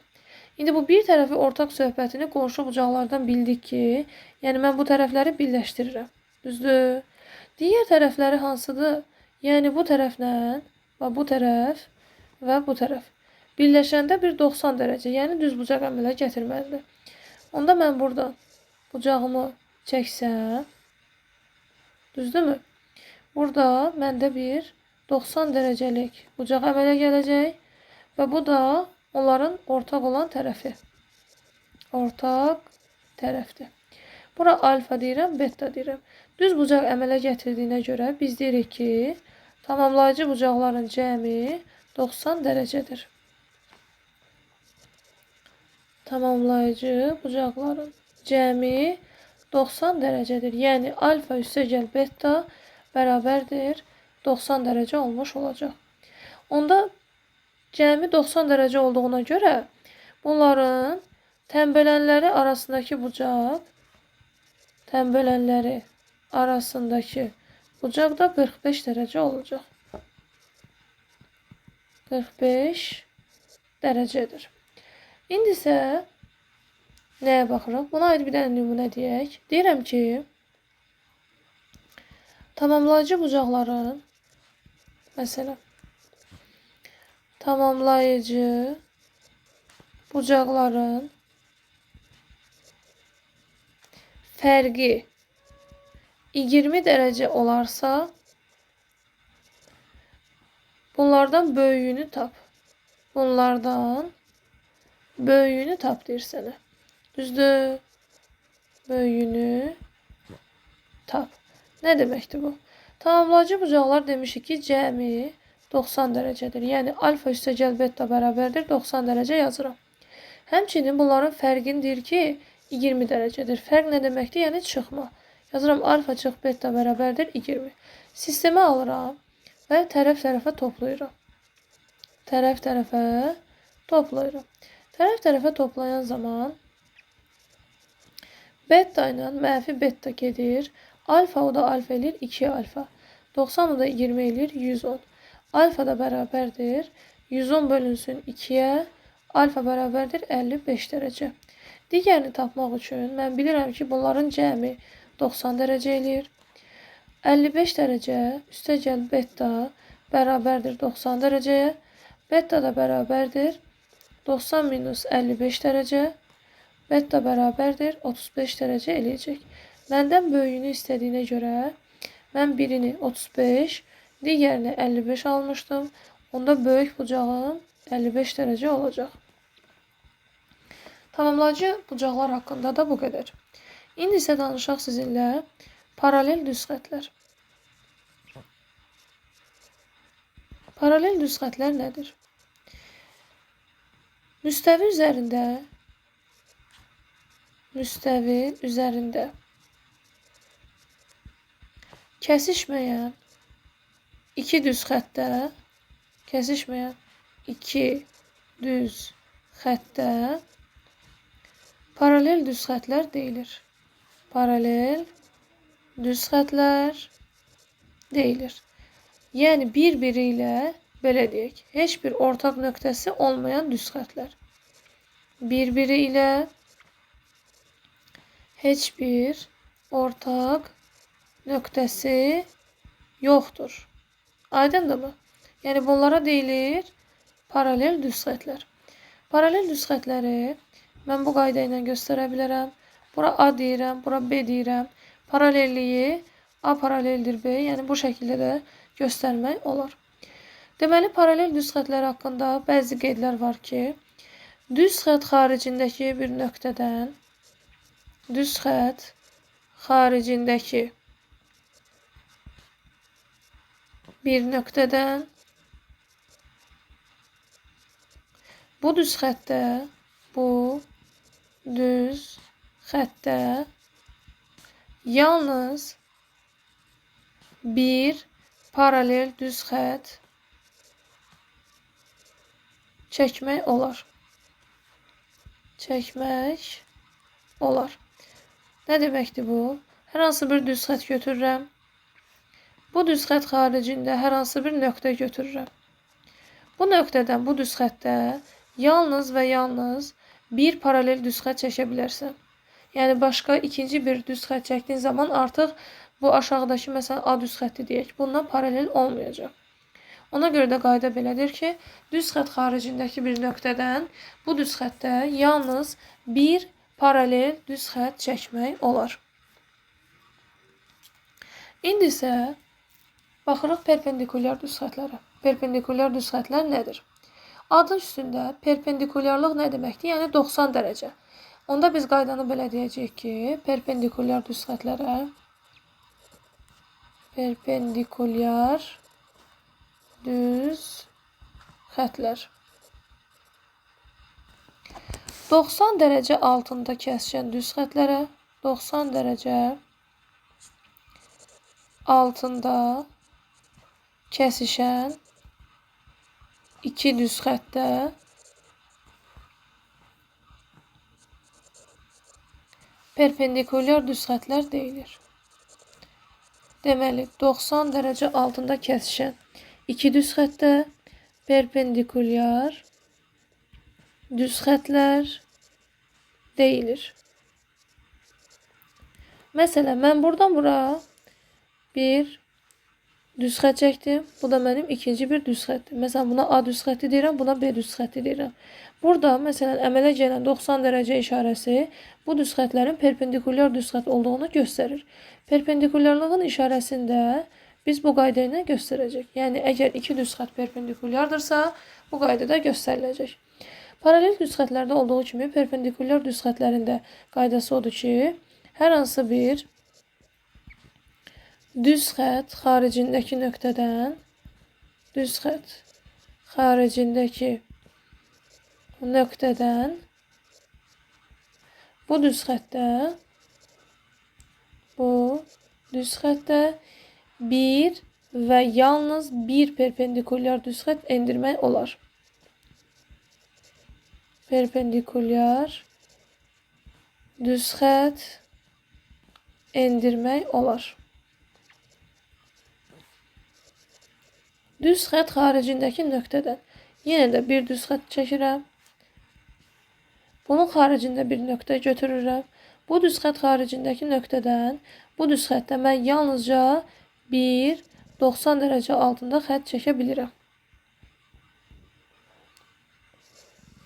İndi bu bir tərəfi ortaq söhbətini qonşu bucaqlardan bildik ki, yəni mən bu tərəfləri birləşdirirəm. Düzdür? Digər tərəfləri hansıdır? Yəni bu tərəflə, bu tərəf və bu tərəf. Birləşəndə bir 90 dərəcə, yəni düz bucaq əmələ gətirməlidir. Onda mən buradan bucağımı çəksəm, düzdürmü? Burada məndə bir 90 dərəcəlik bucaq əmələ gələcək və bu da onların ortaq olan tərəfi. Ortaq tərəfdir. Bura alfa deyirəm, beta deyirəm. Düz bucaq əmələ gətirdiyinə görə biz deyirik ki, tamamlayıcı bucaqların cəmi 90 dərəcədir. Tamamlayıcı bucaqların cəmi 90 dərəcədir. Yəni, alfa üstəgəl beta bərabərdir 90 dərəcə olmuş olacaq. Onda cəmi 90 dərəcə olduğuna görə bunların tənbölənləri arasındakı bucaq, tənbölənləri arasındakı bucaq da 45 dərəcə olacaq. 45 dərəcədir. İndi isə nəyə baxırıq? Buna aid bir dənə nümunə deyək. Deyirəm ki, tamamlayıcı bucaqların, məsələn, tamamlayıcı bucaqların fərqi 20 dərəcə olarsa, bunlardan böyüyünü tap. Bunlardan böyüyünü tap deyir sənə. Düzdür? Böyüyünü tap. Nə deməkdir bu? Tamamlayıcı bucaqlar demişik ki, cəmi 90 dərəcədir. Yəni, alfa üstəgəl beta bərabərdir 90 dərəcə yazıram. Həmçinin bunların fərqini deyir ki, 20 dərəcədir. Fərq nə deməkdir? Yəni, çıxma. Yazıram, alfa çıx beta bərabərdir 20. Sistemə alıram və tərəf-tərəfə toplayıram. Tərəf-tərəfə toplayıram. Tərəf-tərəfə toplayan zaman beta ilə mənfi beta gedir. Alfa o da alfa eləyir 2 alfa. 90 o da 20 eləyir 110. Alfa da bərabərdir 110 bölünsün 2-yə. Alfa bərabərdir 55 dərəcə. Digərini tapmaq üçün mən bilirəm ki, bunların cəmi 90 dərəcə eləyir. 55 dərəcə üstə gəl beta bərabərdir 90 dərəcəyə. Beta da bərabərdir 90 minus 55 dərəcə. Beta bərabərdir 35 dərəcə eləyəcək. Məndən böyüyünü istədiyinə görə mən birini 35, digərini 55 almışdım. Onda böyük bucağım 55 dərəcə olacaq. Tamamlayıcı bucaqlar haqqında da bu qədər. İndi isə danışaq sizinlə paralel düz xətlər. Paralel düz xətlər nədir? Müstəvi üzərində kəsişməyən iki düz xəttə paralel düz xətlər deyilir. Paralel düz xətlər deyilir. Yəni bir-biri ilə belə deyək, heç bir ortaq nöqtəsi olmayan düz xətlər. Bir-biri ilə heç bir ortaq nöqtəsi yoxdur. Aydındırmı? Yəni bunlara deyilir paralel düz xətlər. Paralel düz xətləri mən bu qayda ilə göstərə bilərəm. Bura A deyirəm, bura B deyirəm. Paralelliyi A paraleldir B, yəni bu şəkildə də göstərmək olar. Deməli, paralel düz xətlər haqqında bəzi qeydlər var ki, düz xətt xaricindəki bir nöqtədən, düz xətt xaricindəki bir nöqtədən bu düz xəttə, yalnız bir paralel düz xətt çəkmək olar. Çəkmək olar. Nə deməkdir bu? Hər hansı bir düz xətt götürürəm. Bu düz xətt xaricində hər hansı bir nöqtə götürürəm. Bu nöqtədən bu düz xəttə yalnız və yalnız bir paralel düz xətt çəkə bilərsən. Yəni başqa ikinci bir düz xətt çəkdiyin zaman artıq bu aşağıdakı məsələn A düz xətti deyək, bundan paralel olmayacaq. Ona görə də qayda belədir ki, düz xətt xaricindəki bir nöqtədən bu düz xəttə yalnız bir paralel düz xətt çəkmək olar. İndi isə baxırıq perpendikulyar düz xətlərə. Perpendikulyar düz xətlər nədir? Adı üstündə perpendikulyarlıq nə deməkdir? Yəni 90 dərəcə. Onda biz qaydanı belə deyəcəyik ki, perpendikulyar düz xətlərə perpendikulyar düz xətlər 90 dərəcə altında kəsişən düz xətlərə 90 dərəcə altında kəsişən iki düz xəttə perpendikulyar düz xətlər deyilir. Deməli, 90 dərəcə altında kəsişən iki düz xəttə perpendikulyar düz xətlər deyilir. Məsələn, mən buradan bura bir düz xətt çəkdim. Bu da mənim ikinci bir düz xəttir. Məsələn, buna A düz xətti deyirəm, buna B düz xətti deyirəm. Burada, məsələn, əmələ gələn 90 dərəcə işarəsi bu düz xətlərin perpendikulyar düz xətt olduğunu göstərir. Perpendikulyarlığın işarəsini də biz bu qayda ilə göstərəcək. Yəni, əgər iki düz xətt perpendikulyardırsa, bu qaydada göstəriləcək. Paralel düz xətlərdə olduğu kimi perpendikulyar düz xətlərin də qaydası odur ki, hər hansı bir düz xətt xaricindəki nöqtədən düz xətt xaricindəki nöqtədən bu düz xəttə bir və yalnız bir perpendikulyar düz xətt endirmək olar. Perpendikulyar düz xətt endirmək olar. Düz xətt xaricindəki nöqtədən yenə də bir düz xətt çəkirəm. Bunun xaricində bir nöqtə götürürəm. Bu düz xətt xaricindəki nöqtədən bu düz xəttə mən yalnızca bir 90 dərəcə altında xətt çəkə bilirəm.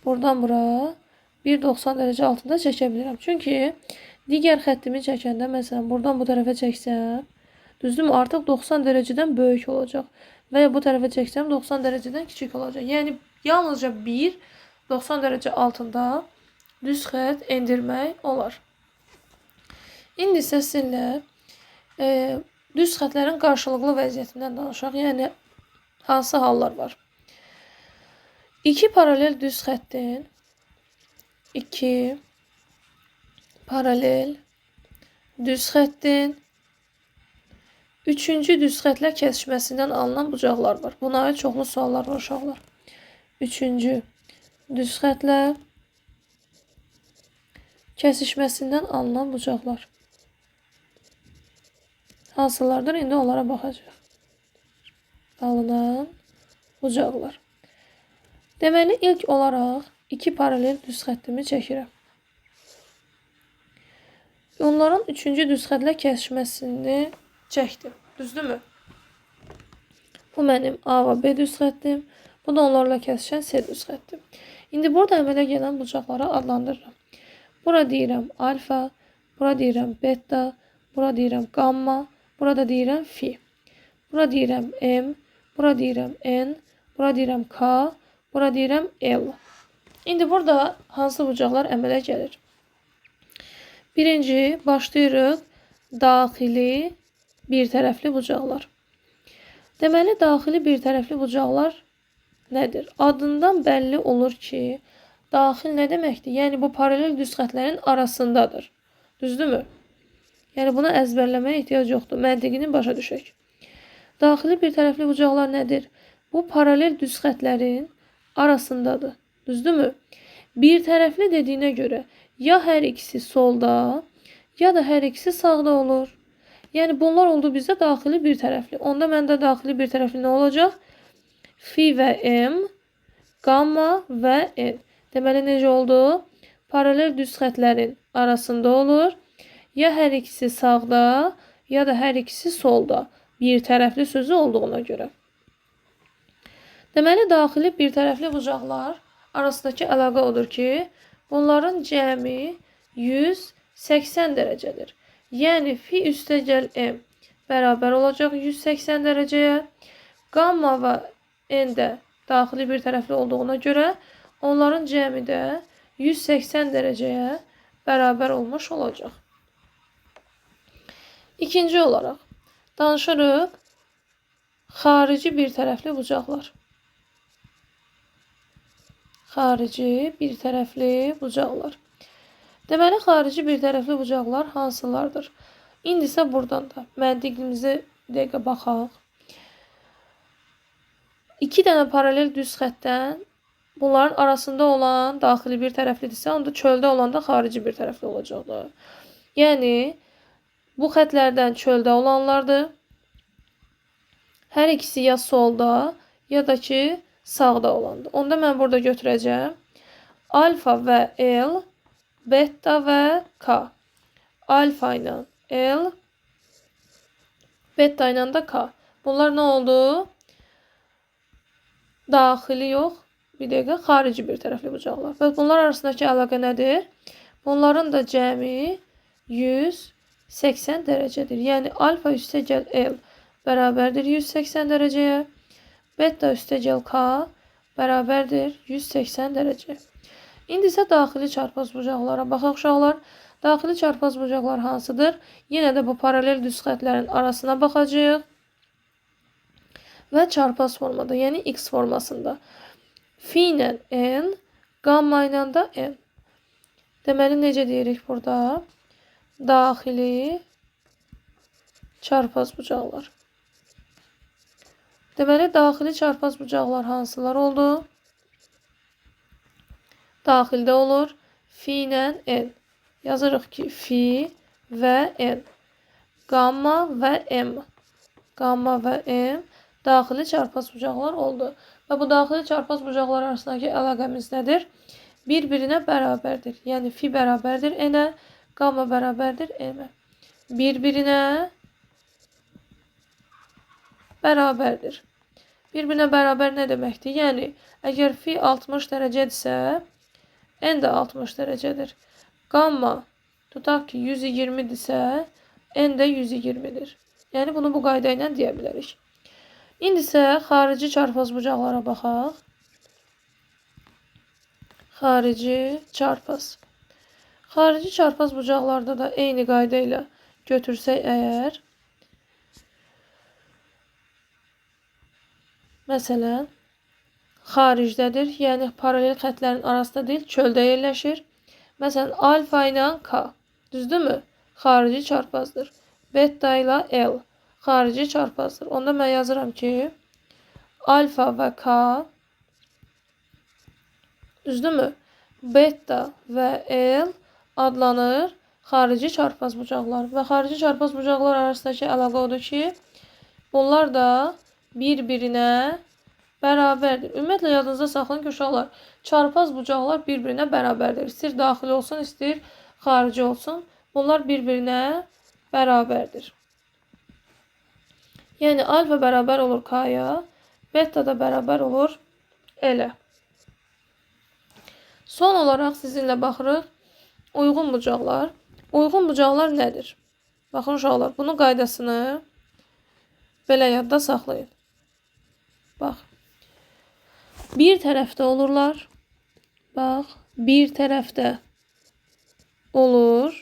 Buradan bura 1,90 dərəcə altında çəkə bilirəm. Çünki digər xəttimi çəkəndə, məsələn, buradan bu tərəfə çəksəm, düzdürmü? Artıq 90 dərəcədən böyük olacaq. Və ya bu tərəfə çəksəm, 90 dərəcədən kiçik olacaq. Yəni, yalnızca 1,90 dərəcə altında düz xətt endirmək olar. İndi isə sizinlə düz xəttlərin qarşılıqlı vəziyyətindən danışaq. Yəni, hansı hallar var? İki paralel düz xəttin üçüncü düz xətlə kəsişməsindən alınan bucaqlar var. Buna aid çoxlu suallar var uşaqlar. Üçüncü düz xətlə kəsişməsindən alınan bucaqlar. Hansılardır? İndi onlara baxacaq. Alınan bucaqlar. Deməli, ilk olaraq iki paralel düz xəttimi çəkirəm. Onların üçüncü düz xətlə kəsişməsini çəkdim. Düzdürmü? Bu mənim A və B düz xəttim. Bu da onlarla kəsişən C düz xəttim. İndi burada əmələ gələn bucaqlara adlandırıram. Bura deyirəm alfa, bura deyirəm beta, bura deyirəm qamma, burada deyirəm fi. Bura deyirəm M, bura deyirəm N, bura deyirəm K, bura deyirəm L. İndi burada hansı bucaqlar əmələ gəlir? Birinci, başlayırıq daxili bir tərəfli bucaqlar. Deməli, daxili bir tərəfli bucaqlar nədir? Adından bəlli olur ki, daxil nə deməkdir? Yəni, bu paralel düz xətlərin arasındadır. Düzdürmü? Yəni, buna əzbərləməyə ehtiyac yoxdur. Məntiqini başa düşək. Daxili bir tərəfli bucaqlar nədir? Bu paralel düz xətlərin arasındadır. Düzdürmü? Bir tərəfli dediyinə görə ya hər ikisi solda, ya da hər ikisi sağda olur. Yəni, bunlar oldu bizdə daxili bir tərəfli. Onda məndə daxili bir tərəfli nə olacaq? Fi və M, qamma və N. Deməli, necə oldu? Paralel düz xətlərin arasında olur. Ya hər ikisi sağda, ya da hər ikisi solda. Bir tərəfli sözü olduğuna görə. Deməli, daxili bir tərəfli bucaqlar arasındakı əlaqə odur ki, bunların cəmi 180 dərəcədir. Yəni, fi üstəgəl M bərabər olacaq 180 dərəcəyə. Qamma və N də daxili bir tərəfli olduğuna görə onların cəmi də 180 dərəcəyə bərabər olmuş olacaq. İkinci olaraq danışırıq xarici bir tərəfli bucaqlar. Xarici bir tərəfli bucaqlar. Deməli, xarici bir tərəfli bucaqlar hansılardır? İndi isə buradan da məntiqimizə bir dəqiqə baxaq. İki dənə paralel düz xəttdən bunların arasında olan daxili bir tərəflidirsə, onda çöldə olan da xarici bir tərəfli olacaqdır. Yəni, bu xətlərdən çöldə olanlardır. Hər ikisi ya solda, ya da ki, sağda olandır. Onda mən burada götürəcəm alfa və L, beta və K. Alfa ilə L, beta ilə də K. Bunlar nə oldu? Daxili yox, bir dəqiqə, xarici bir tərəfli bucaqlar. Və bunlar arasındakı əlaqə nədir? Bunların da cəmi 180 dərəcədir. Yəni, alfa üstəgəl L bərabərdir 180 dərəcəyə. Beta üstəgəl K bərabərdir 180 dərəcəyə. İndi isə daxili çarpaz bucaqlara baxaq uşaqlar. Daxili çarpaz bucaqlar hansıdır? Yenə də bu paralel düz xətlərin arasına baxacağıq. Və çarpaz formada, yəni X formasında. Fi ilə N, qamma ilə də N. Deməli, necə deyirik burada? Daxili çarpaz bucaqlar. Deməli, daxili çarpaz bucaqlar hansılar oldu? Daxildə olur. Fi ilə N. Yazırıq ki, fi və N. Qamma və M. Qamma və M daxili çarpaz bucaqlar oldu. Və bu daxili çarpaz bucaqlar arasındakı əlaqəmiz nədir? Bir-birinə bərabərdir. Yəni fi bərabərdir N-ə, qamma bərabərdir M-ə. Bir-birinə bərabərdir. Bir-birinə bərabər nə deməkdir? Yəni, əgər fi 60 dərəcədirsə, N də 60 dərəcədir. Qamma, tutaq ki, 120-dirsə, N də 120-dir. Yəni, bunu bu qayda ilə deyə bilərik. İndi isə xarici çarpaz bucaqlara baxaq. Xarici çarpaz. Xarici çarpaz bucaqlarda da eyni qayda ilə götürsək əgər, məsələn, xaricdədir, yəni paralel xətlərin arasında deyil, çöldə yerləşir. Məsələn, alfa ilə K, düzdürmü? Xarici çarpazdır. Beta ilə L, xarici çarpazdır. Onda mən yazıram ki, alfa və K, düzdürmü? Beta və L adlanır xarici çarpaz bucaqlar. Və xarici çarpaz bucaqlar arasındakı əlaqə odur ki, bunlar da bir-birinə bərabərdir. Ümumiyyətlə, yadınızda saxlayın ki, uşaqlar, çarpaz bucaqlar bir-birinə bərabərdir. İstəyir daxili olsun, istəyir xarici olsun. Bunlar bir-birinə bərabərdir. Yəni, alfa bərabər olur K-ya, beta da bərabər olur L-ə. Son olaraq sizinlə baxırıq uyğun bucaqlar. Uyğun bucaqlar nədir? Baxın uşaqlar, bunun qaydasını belə yadda saxlayın. Bax, bir tərəfdə olurlar. Bax, bir tərəfdə olur.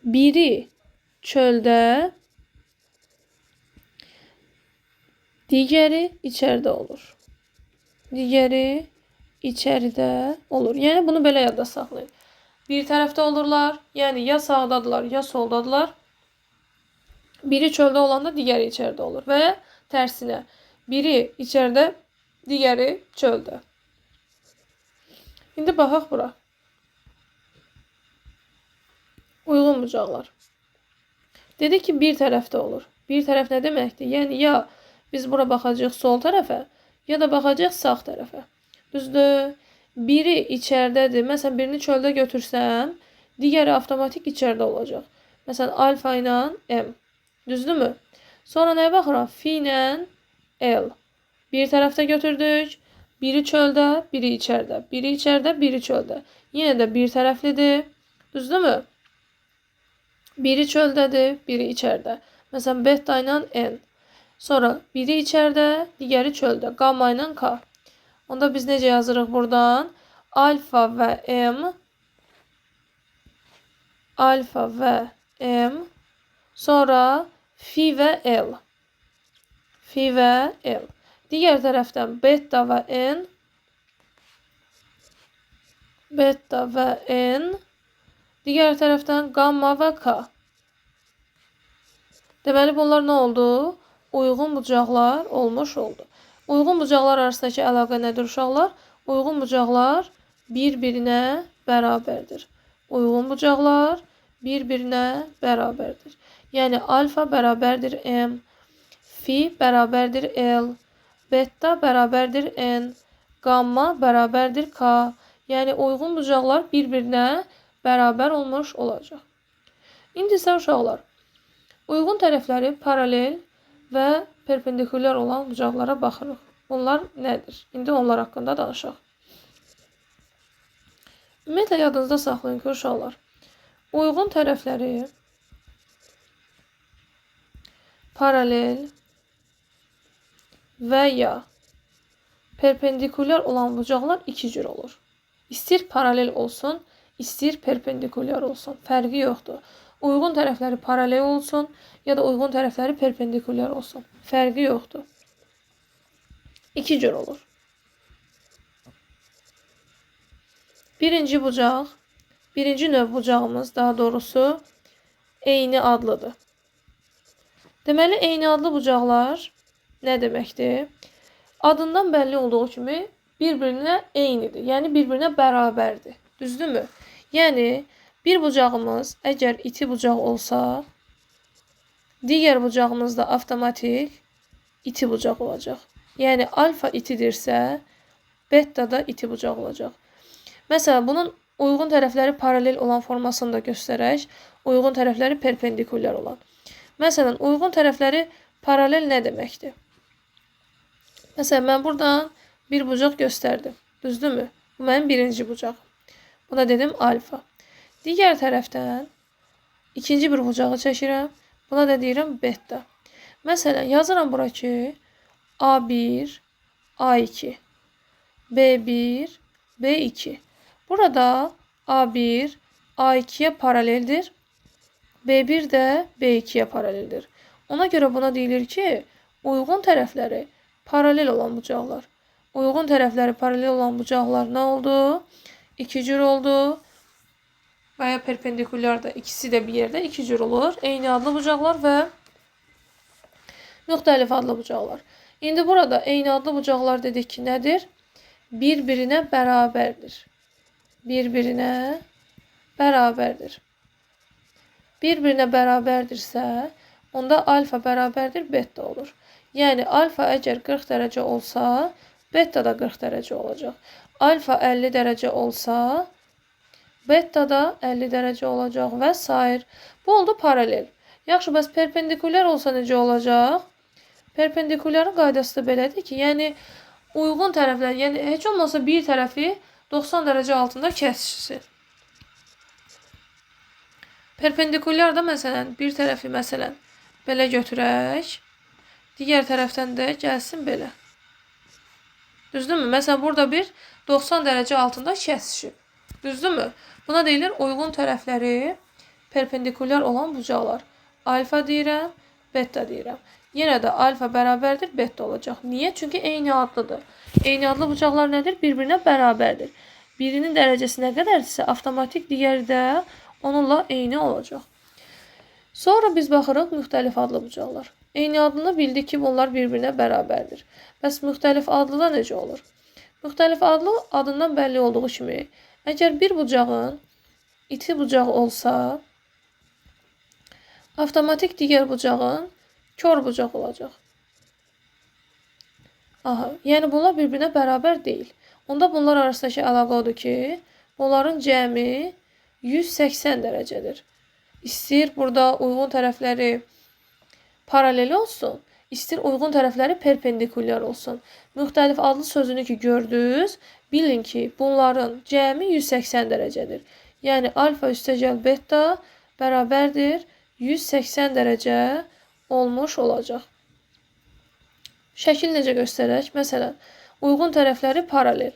Biri çöldə, digəri içəridə olur. Digəri içəridə olur. Yəni, bunu belə yadda saxlayın. Bir tərəfdə olurlar, yəni ya sağdadılar, ya soldadılar. Biri çöldə olanda digəri içəridə olur və ya tərsinə. Biri içəridə, digəri çöldə. İndi baxaq bura. Uyğun bucaqlar. Dedik ki, bir tərəfdə olur. Bir tərəf nə deməkdir? Yəni, ya biz bura baxacağıq sol tərəfə, ya da baxacağıq sağ tərəfə. Düzdür? Biri içəridədir. Məsələn, birini çöldə götürsəm, digəri avtomatik içəridə olacaq. Məsələn, alfa ilə M. Düzdürmü? Sonra nəyə baxıram? Fi ilə L. Bir tərəfdə götürdük. Biri çöldə, biri içəridə. Biri içəridə, biri çöldə. Yenə də bir tərəflidir. Düzdürmü? Biri çöldədir, biri içəridə. Məsələn, beta ilə N. Sonra biri içəridə, digəri çöldə. Qamma ilə K. Onda biz necə yazırıq buradan? Alfa və M. Alfa və M. Sonra fi və L. Fi və L. Digər tərəfdən beta və N. Beta və N. Digər tərəfdən qamma və K. Deməli, bunlar nə oldu? Uyğun bucaqlar olmuş oldu. Uyğun bucaqlar arasındakı əlaqə nədir uşaqlar? Uyğun bucaqlar bir-birinə bərabərdir. Uyğun bucaqlar bir-birinə bərabərdir. Yəni, alfa bərabərdir M, fi bərabərdir L, beta bərabərdir N, qamma bərabərdir K. Yəni, uyğun bucaqlar bir-birinə bərabər olmuş olacaq. İndi isə uşaqlar, uyğun tərəfləri paralel və perpendikulyar olan bucaqlara baxırıq. Bunlar nədir? İndi onlar haqqında danışaq. Ümumiyyətlə, yadınızda saxlayın ki, uşaqlar, uyğun tərəfləri paralel və ya perpendikulyar olan bucaqlar iki cür olur. İstəyir paralel olsun, istəyir perpendikulyar olsun. Fərqi yoxdur. Uyğun tərəfləri paralel olsun ya da uyğun tərəfləri perpendikulyar olsun. Fərqi yoxdur. İki cür olur. Birinci bucaq, birinci növ bucağımız daha doğrusu eyni adlıdır. Deməli, eyni adlı bucaqlar nə deməkdir? Adından bəlli olduğu kimi bir-birinə eynidir. Yəni, bir-birinə bərabərdir. Düzdürmü? Yəni, bir bucağımız əgər iti bucaq olsa, Digər bucağımız da avtomatik iti bucaq olacaq. Yəni alfa itidirsə, beta da iti bucaq olacaq. Məsələn, bunun uyğun tərəfləri paralel olan formasını da göstərək, uyğun tərəfləri perpendikulyar olan. Məsələn, uyğun tərəfləri paralel nə deməkdir? Məsələn, mən buradan bir bucaq göstərdim. Düzdürmü? Bu mənim birinci bucağım. Buna dedim alfa. Digər tərəfdən ikinci bir bucağı çəkirəm. Buna da deyirəm beta. Məsələn, yazıram bura ki, A1, A2, B1, B2. Burada A1 A2'ye paraleldir. B1 də B2'ye paraleldir. Ona görə buna deyilir ki, uyğun tərəfləri paralel olan bucaqlar. Uyğun tərəfləri paralel olan bucaqlar nə oldu? İki cür oldu. Və ya perpendikulyar da ikisi də bir yerdə iki cür olur. Eyni adlı bucaqlar və müxtəlif adlı bucaqlar. İndi burada eyni adlı bucaqlar dedik ki, nədir? Bir-birinə bərabərdir. Bir-birinə bərabərdir. Bir-birinə bərabərdirsə, onda alfa bərabərdir beta olur. Yəni alfa əgər 40 dərəcə olsa, beta da 40 dərəcə olacaq. Alfa 50 dərəcə olsa, beta da 50 dərəcə olacaq və sair. Bu oldu paralel. Yaxşı, bəs perpendikulyar olsa necə olacaq? Perpendikulyarın qaydası da belədir ki, yəni uyğun tərəflər, yəni heç olmasa bir tərəfi 90 dərəcə altında kəsişsin. Perpendikulyar da məsələn, bir tərəfi məsələn belə götürək, digər tərəfdən də gəlsin belə. Düzdürmü? Məsələn, burada bir 90 dərəcə altında kəsişib. Düzdürmü? Buna deyilir uyğun tərəfləri perpendikulyar olan bucaqlar. Alfa deyirəm, beta deyirəm. Yenə də alfa bərabərdir, beta olacaq. Niyə? Çünki eyni adlıdır. Eyni adlı bucaqlar nədir? Bir-birinə bərabərdir. Birinin dərəcəsi nə qədərdirsə, avtomatik digəri də onunla eyni olacaq. Sonra biz baxırıq müxtəlif adlı bucaqlar. Eyni adlını bildik ki, bunlar bir-birinə bərabərdir. Bəs müxtəlif adlıda necə olur? Müxtəlif adlı adından bəlli olduğu kimi, əgər bir bucağın iti bucağı olsa, avtomatik digər bucağın kor bucaq olacaq. Aha, yəni bunlar bir-birinə bərabər deyil. Onda bunlar arasındakı əlaqə odur ki, bunların cəmi 180 dərəcədir. İstəyir burada uyğun tərəfləri paralel olsun, istəyir uyğun tərəfləri perpendikulyar olsun. Müxtəlif adlı sözünü ki gördünüz, bilin ki, bunların cəmi 180 dərəcədir. Yəni alfa üstəgəl beta bərabərdir 180 dərəcə olmuş olacaq. Şəkil necə göstərək? Məsələn, uyğun tərəfləri paralel.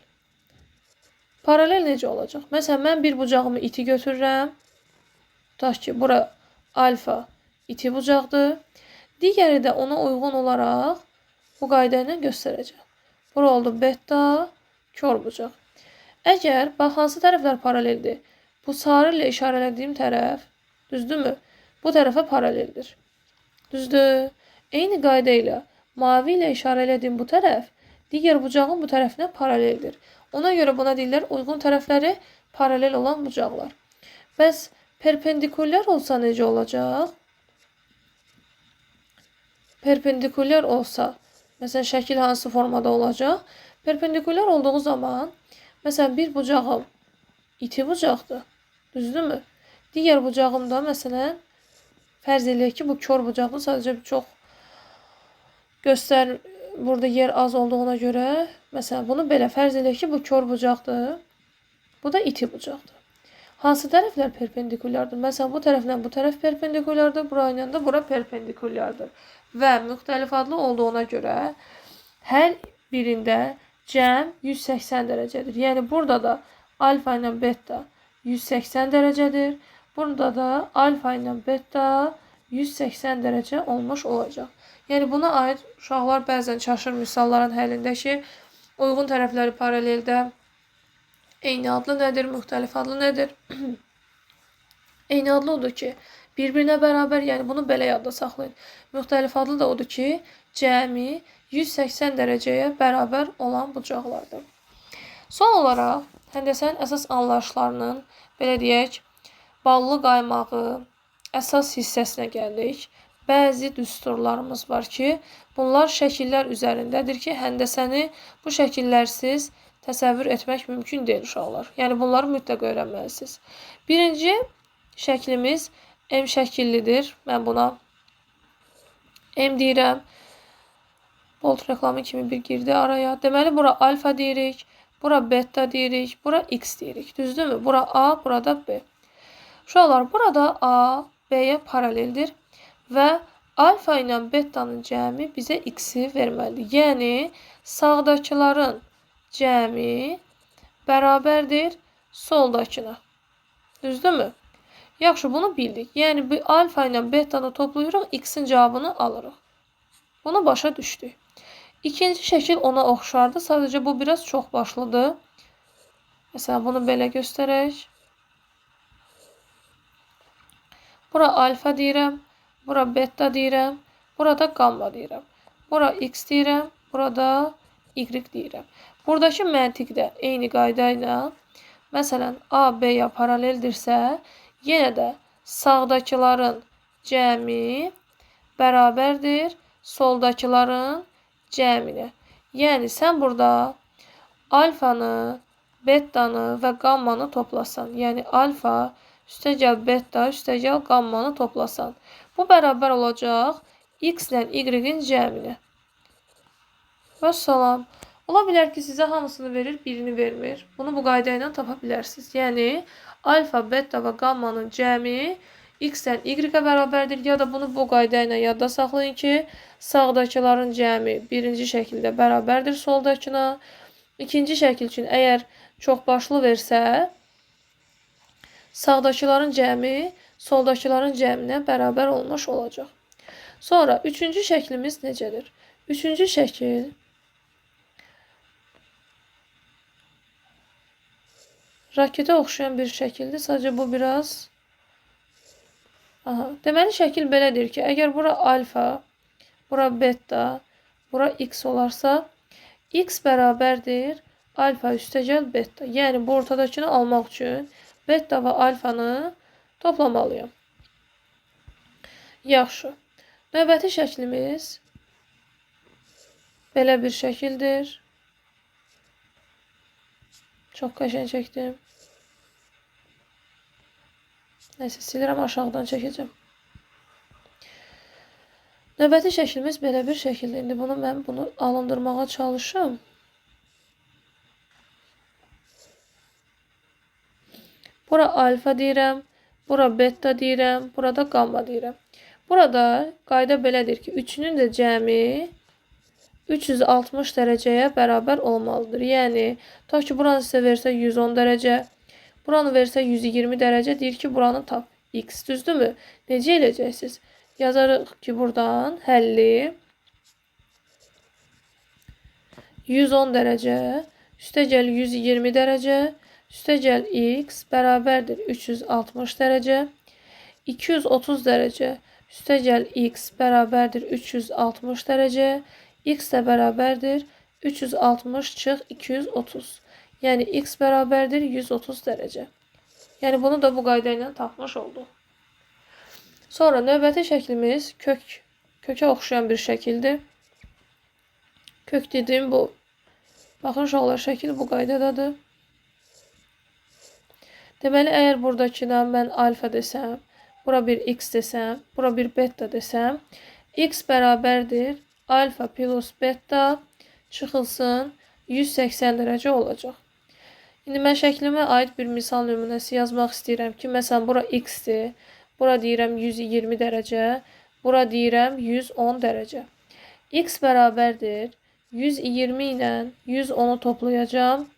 Paralel necə olacaq? Məsələn, mən bir bucağımı iti götürürəm. Tutaq ki, bura alfa iti bucaqdır. Digəri də ona uyğun olaraq bu qayda ilə göstərəcəm. Bura oldu beta, kor bucaq. Əgər, bax, hansı tərəflər paraleldir? Bu sarı ilə işarələdiyim tərəf, düzdürmü? Bu tərəfə paraleldir. Düzdür? Eyni qayda ilə mavi ilə işarələdiyim bu tərəf digər bucağın bu tərəfinə paraleldir. Ona görə buna deyirlər uyğun tərəfləri paralel olan bucaqlar. Bəs perpendikulyar olsa necə olacaq? Perpendikulyar olsa, məsələn, şəkil hansı formada olacaq? Perpendikulyar olduğu zaman, məsələn, bir bucağım iti bucaqdır. Düzdürmü? Digər bucağım da, məsələn, fərz eləyək ki, bu kor bucaqdır. Sadəcə çox göstər, burada yer az olduğuna görə, məsələn, bunu belə fərz eləyək ki, bu kor bucaqdır. Bu da iti bucaqdır. Hansı tərəflər perpendikulyardır? Məsələn, bu tərəflə bu tərəf perpendikulyardır, bura ilə də bura perpendikulyardır. Və müxtəlif adlı olduğuna görə hər birində cəm 180 dərəcədir. Yəni, burada da alfa ilə beta 180 dərəcədir. Burada da alfa ilə beta 180 dərəcə olmuş olacaq. Yəni, buna aid uşaqlar bəzən çaşır misalların həllində ki, uyğun tərəfləri paraleldə eyni adlı nədir, müxtəlif adlı nədir? Eyni adlı odur ki, bir-birinə bərabər, yəni bunu belə yadda saxlayın. Müxtəlif adlı da odur ki, cəmi 180 dərəcəyə bərabər olan bucaqlardır. Son olaraq, həndəsənin əsas anlayışlarının, belə deyək, ballı qaymağı əsas hissəsinə gəldik. Bəzi düsturlarımız var ki, bunlar şəkillər üzərindədir ki, həndəsəni bu şəkillərsiz təsəvvür etmək mümkün deyil uşaqlar. Yəni, bunları mütləq öyrənməlisiniz. Birinci şəklimiz M şəkillidir. Mən buna M deyirəm. Bolt reklamı kimi bir girdi araya. Deməli, bura alfa deyirik, bura beta deyirik, bura x deyirik. Düzdürmü? Bura A, burada B. Uşaqlar, burada A, B-yə paraleldir və alfa ilə betanın cəmi bizə x-i verməlidir. Yəni, sağdakıların cəmi bərabərdir soldakına. Düzdürmü? Yaxşı, bunu bildik. Yəni, bu alfa ilə betanı toplayırıq, x-in cavabını alırıq. Bunu başa düşdük. İkinci şəkil ona oxşardı. Sadəcə bu biraz çox başlıdır. Məsələn, bunu belə göstərək. Bura alfa deyirəm, bura beta deyirəm, burada qamma deyirəm. Bura x deyirəm, burada y deyirəm. Buradakı məntiq də eyni qayda ilə, məsələn, A, B-yə paraleldirsə, yenə də sağdakıların cəmi bərabərdir soldakıların cəminə. Yəni, sən burada alfanı, betanı və qammanı toplasan. Yəni, alfa üstəgəl beta üstəgəl qammanı toplasan. Bu bərabər olacaq x ilə y-in cəminə. Vəssalam. Ola bilər ki, sizə hamısını verir, birini vermir. Bunu bu qayda ilə tapa bilərsiniz. Yəni, alfa, beta və qammanın cəmi x-dən y-ə bərabərdir. Ya da bunu bu qayda ilə yadda saxlayın ki, sağdakıların cəmi birinci şəkildə bərabərdir soldakına. İkinci şəkil üçün əgər çox başlı versə, sağdakıların cəmi soldakıların cəminə bərabər olmuş olacaq. Sonra üçüncü şəklimiz necədir? Üçüncü şəkil raketə oxşayan bir şəkildir. Sadəcə bu biraz... Aha. Deməli, şəkil belədir ki, əgər bura alfa, bura beta, bura x olarsa, x bərabərdir alfa üstəgəl beta. Yəni, bu ortadakını almaq üçün beta və alfanı toplamalıyam. Yaxşı. Növbəti şəklimiz belə bir şəkildir. Çox qəşəng çəkdim. Nəysə, silirəm, aşağıdan çəkəcəm. Növbəti şəklimiz belə bir şəkildir. İndi bunu mən alındırmağa çalışım. Bura alfa deyirəm, bura beta deyirəm, burada qamma deyirəm. Burada qayda belədir ki, üçünün də cəmi 360 dərəcəyə bərabər olmalıdır. Yəni, ta ki, buranı sizə versə 110 dərəcə, buranı versə 120 dərəcə, deyir ki, buranı tap. X, düzdürmü? Necə eləyəcəksiniz? Yazarıq ki, buradan həlli 110 dərəcə, üstəgəl 120 dərəcə, üstəgəl X bərabərdir 360 dərəcə, 230 dərəcə, üstəgəl X bərabərdir 360 dərəcə, X də bərabərdir 360 çıx 230. Yəni, X bərabərdir 130 dərəcə. Yəni, bunu da bu qayda ilə tapmış olduq. Sonra növbəti şəklimiz kökə oxşayan bir şəkildir. Kök dediyim bu. Baxın, uşaqlar, şəkil bu qaydadadır. Deməli, əgər buradakına mən alfa desəm, bura bir x desəm, bura bir beta desəm, x bərabərdir alfa plus beta çıxılsın 180 dərəcə olacaq. İndi mən şəklimə aid bir misal nümunəsi yazmaq istəyirəm ki, məsələn, bura x-dir, bura deyirəm 120 dərəcə, bura deyirəm 110 dərəcə. X bərabərdir 120 ilə 110-u toplayacağam.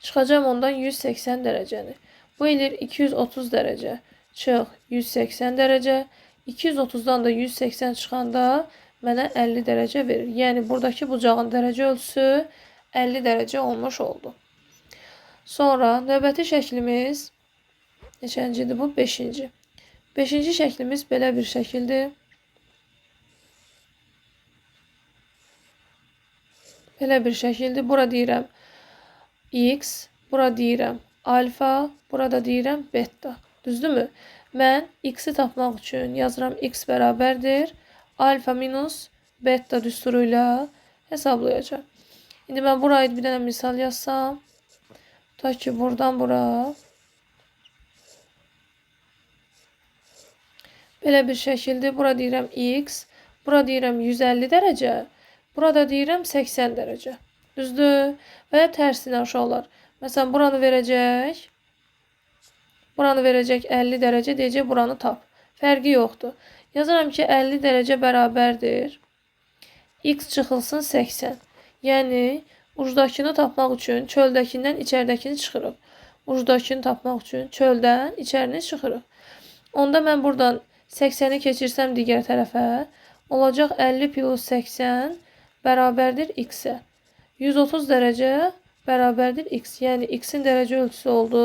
Çıxacağam ondan 180 dərəcəni. Bu eləyir 230 dərəcə. Çıx 180 dərəcə. 230-dan da 180 çıxanda mənə 50 dərəcə verir. Yəni, buradakı bucağın dərəcə ölçüsü 50 dərəcə olmuş oldu. Sonra növbəti şəklimiz neçəncidir bu? 5-ci. 5-ci şəklimiz belə bir şəkildir. Belə bir şəkildir. Bura deyirəm x, bura deyirəm alfa, burada deyirəm beta. Düzdürmü? Mən x-i tapmaq üçün yazıram x bərabərdir alfa minus beta düsturu ilə hesablayacağam. İndi mən buraya bir dənə misal yazsam, tutaq ki, buradan bura belə bir şəkildir. Bura deyirəm x, bura deyirəm 150 dərəcə, burada deyirəm 80 dərəcə. Düzdür? Və ya tərsinə uşaqlar. Məsələn, buranı verəcək. Buranı verəcək 50 dərəcə, deyəcək buranı tap. Fərqi yoxdur. Yazıram ki, 50 dərəcə bərabərdir. X çıxılsın 80. Yəni, ucdakını tapmaq üçün çöldəkindən içəridəkini çıxırıq. Ucdakını tapmaq üçün çöldən içərini çıxırıq. Onda mən buradan 80-i keçirsəm digər tərəfə, olacaq 50 plus 80 bərabərdir x-ə. 130 dərəcə bərabərdir x. Yəni, x-in dərəcə ölçüsü oldu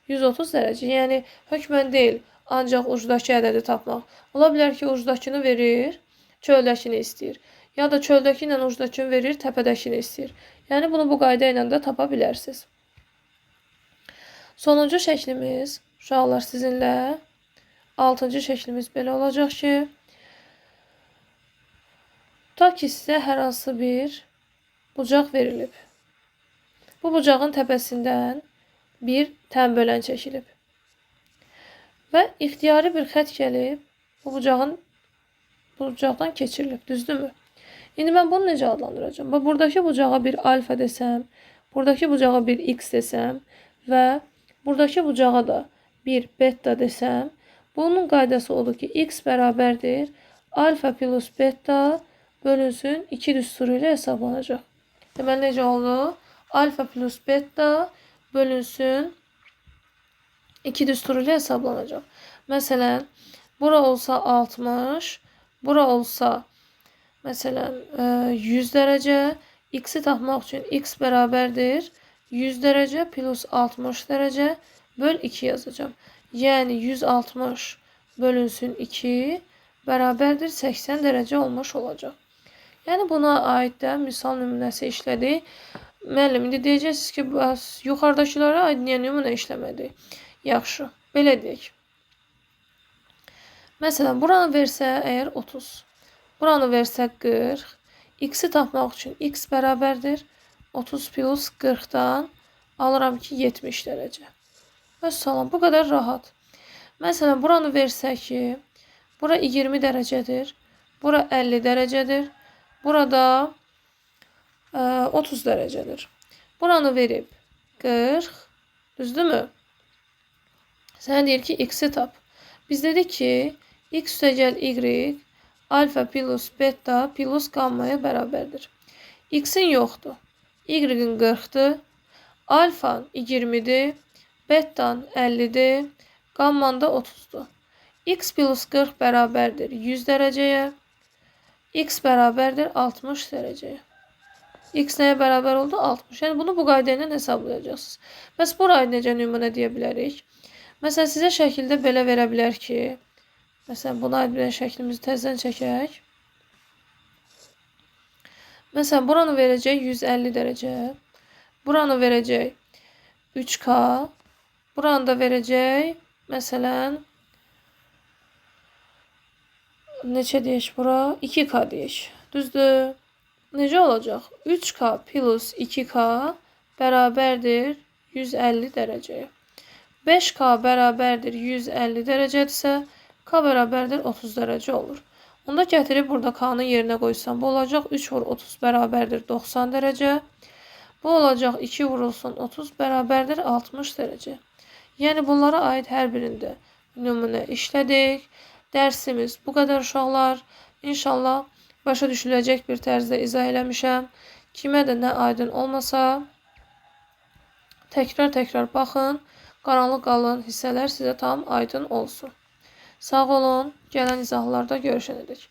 130 dərəcə. Yəni, hökmən deyil, ancaq ucdakı ədədi tapmaq. Ola bilər ki, ucdakını verir, çöldəkini istəyir. Ya da çöldəki ilə ucdakını verir, təpədəkini istəyir. Yəni, bunu bu qayda ilə də tapa bilərsiniz. Sonuncu şəklimiz, uşaqlar sizinlə, 6-cı şəklimiz belə olacaq ki, tutaq ki, sizə hər hansı bir bucaq verilib. Bu bucağın təpəsindən bir tənbölən çəkilib. Və ixtiyari bir xətt gəlib, bu bucaqdan keçirilib, düzdürmü? İndi mən bunu necə adlandıracağam? Bax, buradakı bucağa bir alfa desəm, buradakı bucağa bir x desəm və buradakı bucağa da bir beta desəm, bunun qaydası odur ki, x bərabərdir alfa plus beta bölünsün 2 düsturu ilə hesablanacaq. Deməli, necə oldu? Alfa plus beta bölünsün 2 düsturu ilə hesablanacaq. Məsələn, bura olsa 60, bura olsa məsələn 100 dərəcə, x-i tapmaq üçün x bərabərdir 100 dərəcə plus 60 dərəcə böl 2 yazacağam. Yəni 160 bölünsün 2 bərabərdir 80 dərəcə olmuş olacaq. Yəni buna aid də misal nümunəsi işlədik. Müəllim, indi deyəcəksiniz ki, bəs yuxarıdakılara aid niyə nümunə işləmədik? Yaxşı, belə deyək. Məsələn, buranı versə əgər 30, buranı versə 40, x-i tapmaq üçün x bərabərdir 30 plus 40-dan alıram ki, 70 dərəcə. Vəssalam, bu qədər rahat. Məsələn, buranı versə ki, bura 20 dərəcədir, bura 50 dərəcədir, burada 30 dərəcədir. Buranı verib 40, düzdürmü? Sənə deyir ki, x-i tap. Biz dedik ki, x üstəgəl y alfa plus beta plus qammaya bərabərdir. X-in yoxdur. Y-in 40-dır. Alfan 20-dir. Betan 50-dir. Qamman da 30-dur. X plus 40 bərabərdir 100 dərəcəyə. X bərabərdir 60 dərəcəyə. X nəyə bərabər oldu? 60. Yəni bunu bu qayda ilə hesablayacaqsınız. Bəs burayı necə nümunə deyə bilərik? Məsələn, sizə şəkildə belə verə bilər ki, məsələn, buna aid bir şəklimizi təzədən çəkək. Məsələn, buranı verəcək 150 dərəcə. Buranı verəcək 3K. Buranı da verəcək, məsələn, neçə deyək bura? 2K deyək. Düzdür? Necə olacaq? 3K plus 2K bərabərdir 150 dərəcəyə. 5K bərabərdir 150 dərəcədirsə, K bərabərdir 30 dərəcə olur. Onda gətirib burada K-nın yerinə qoysam, bu olacaq 3 vur 30 bərabərdir 90 dərəcə. Bu olacaq 2 vurulsun 30 bərabərdir 60 dərəcə. Yəni bunlara aid hər birində nümunə işlədik. Dərsimiz bu qədər uşaqlar. İnşallah başa düşüləcək bir tərzdə izah eləmişəm. Kimə də nə aydın olmasa təkrar-təkrar baxın. Qaranlıq qalın hissələr sizə tam aydın olsun. Sağ olun. Gələn izahlarda görüşənədək.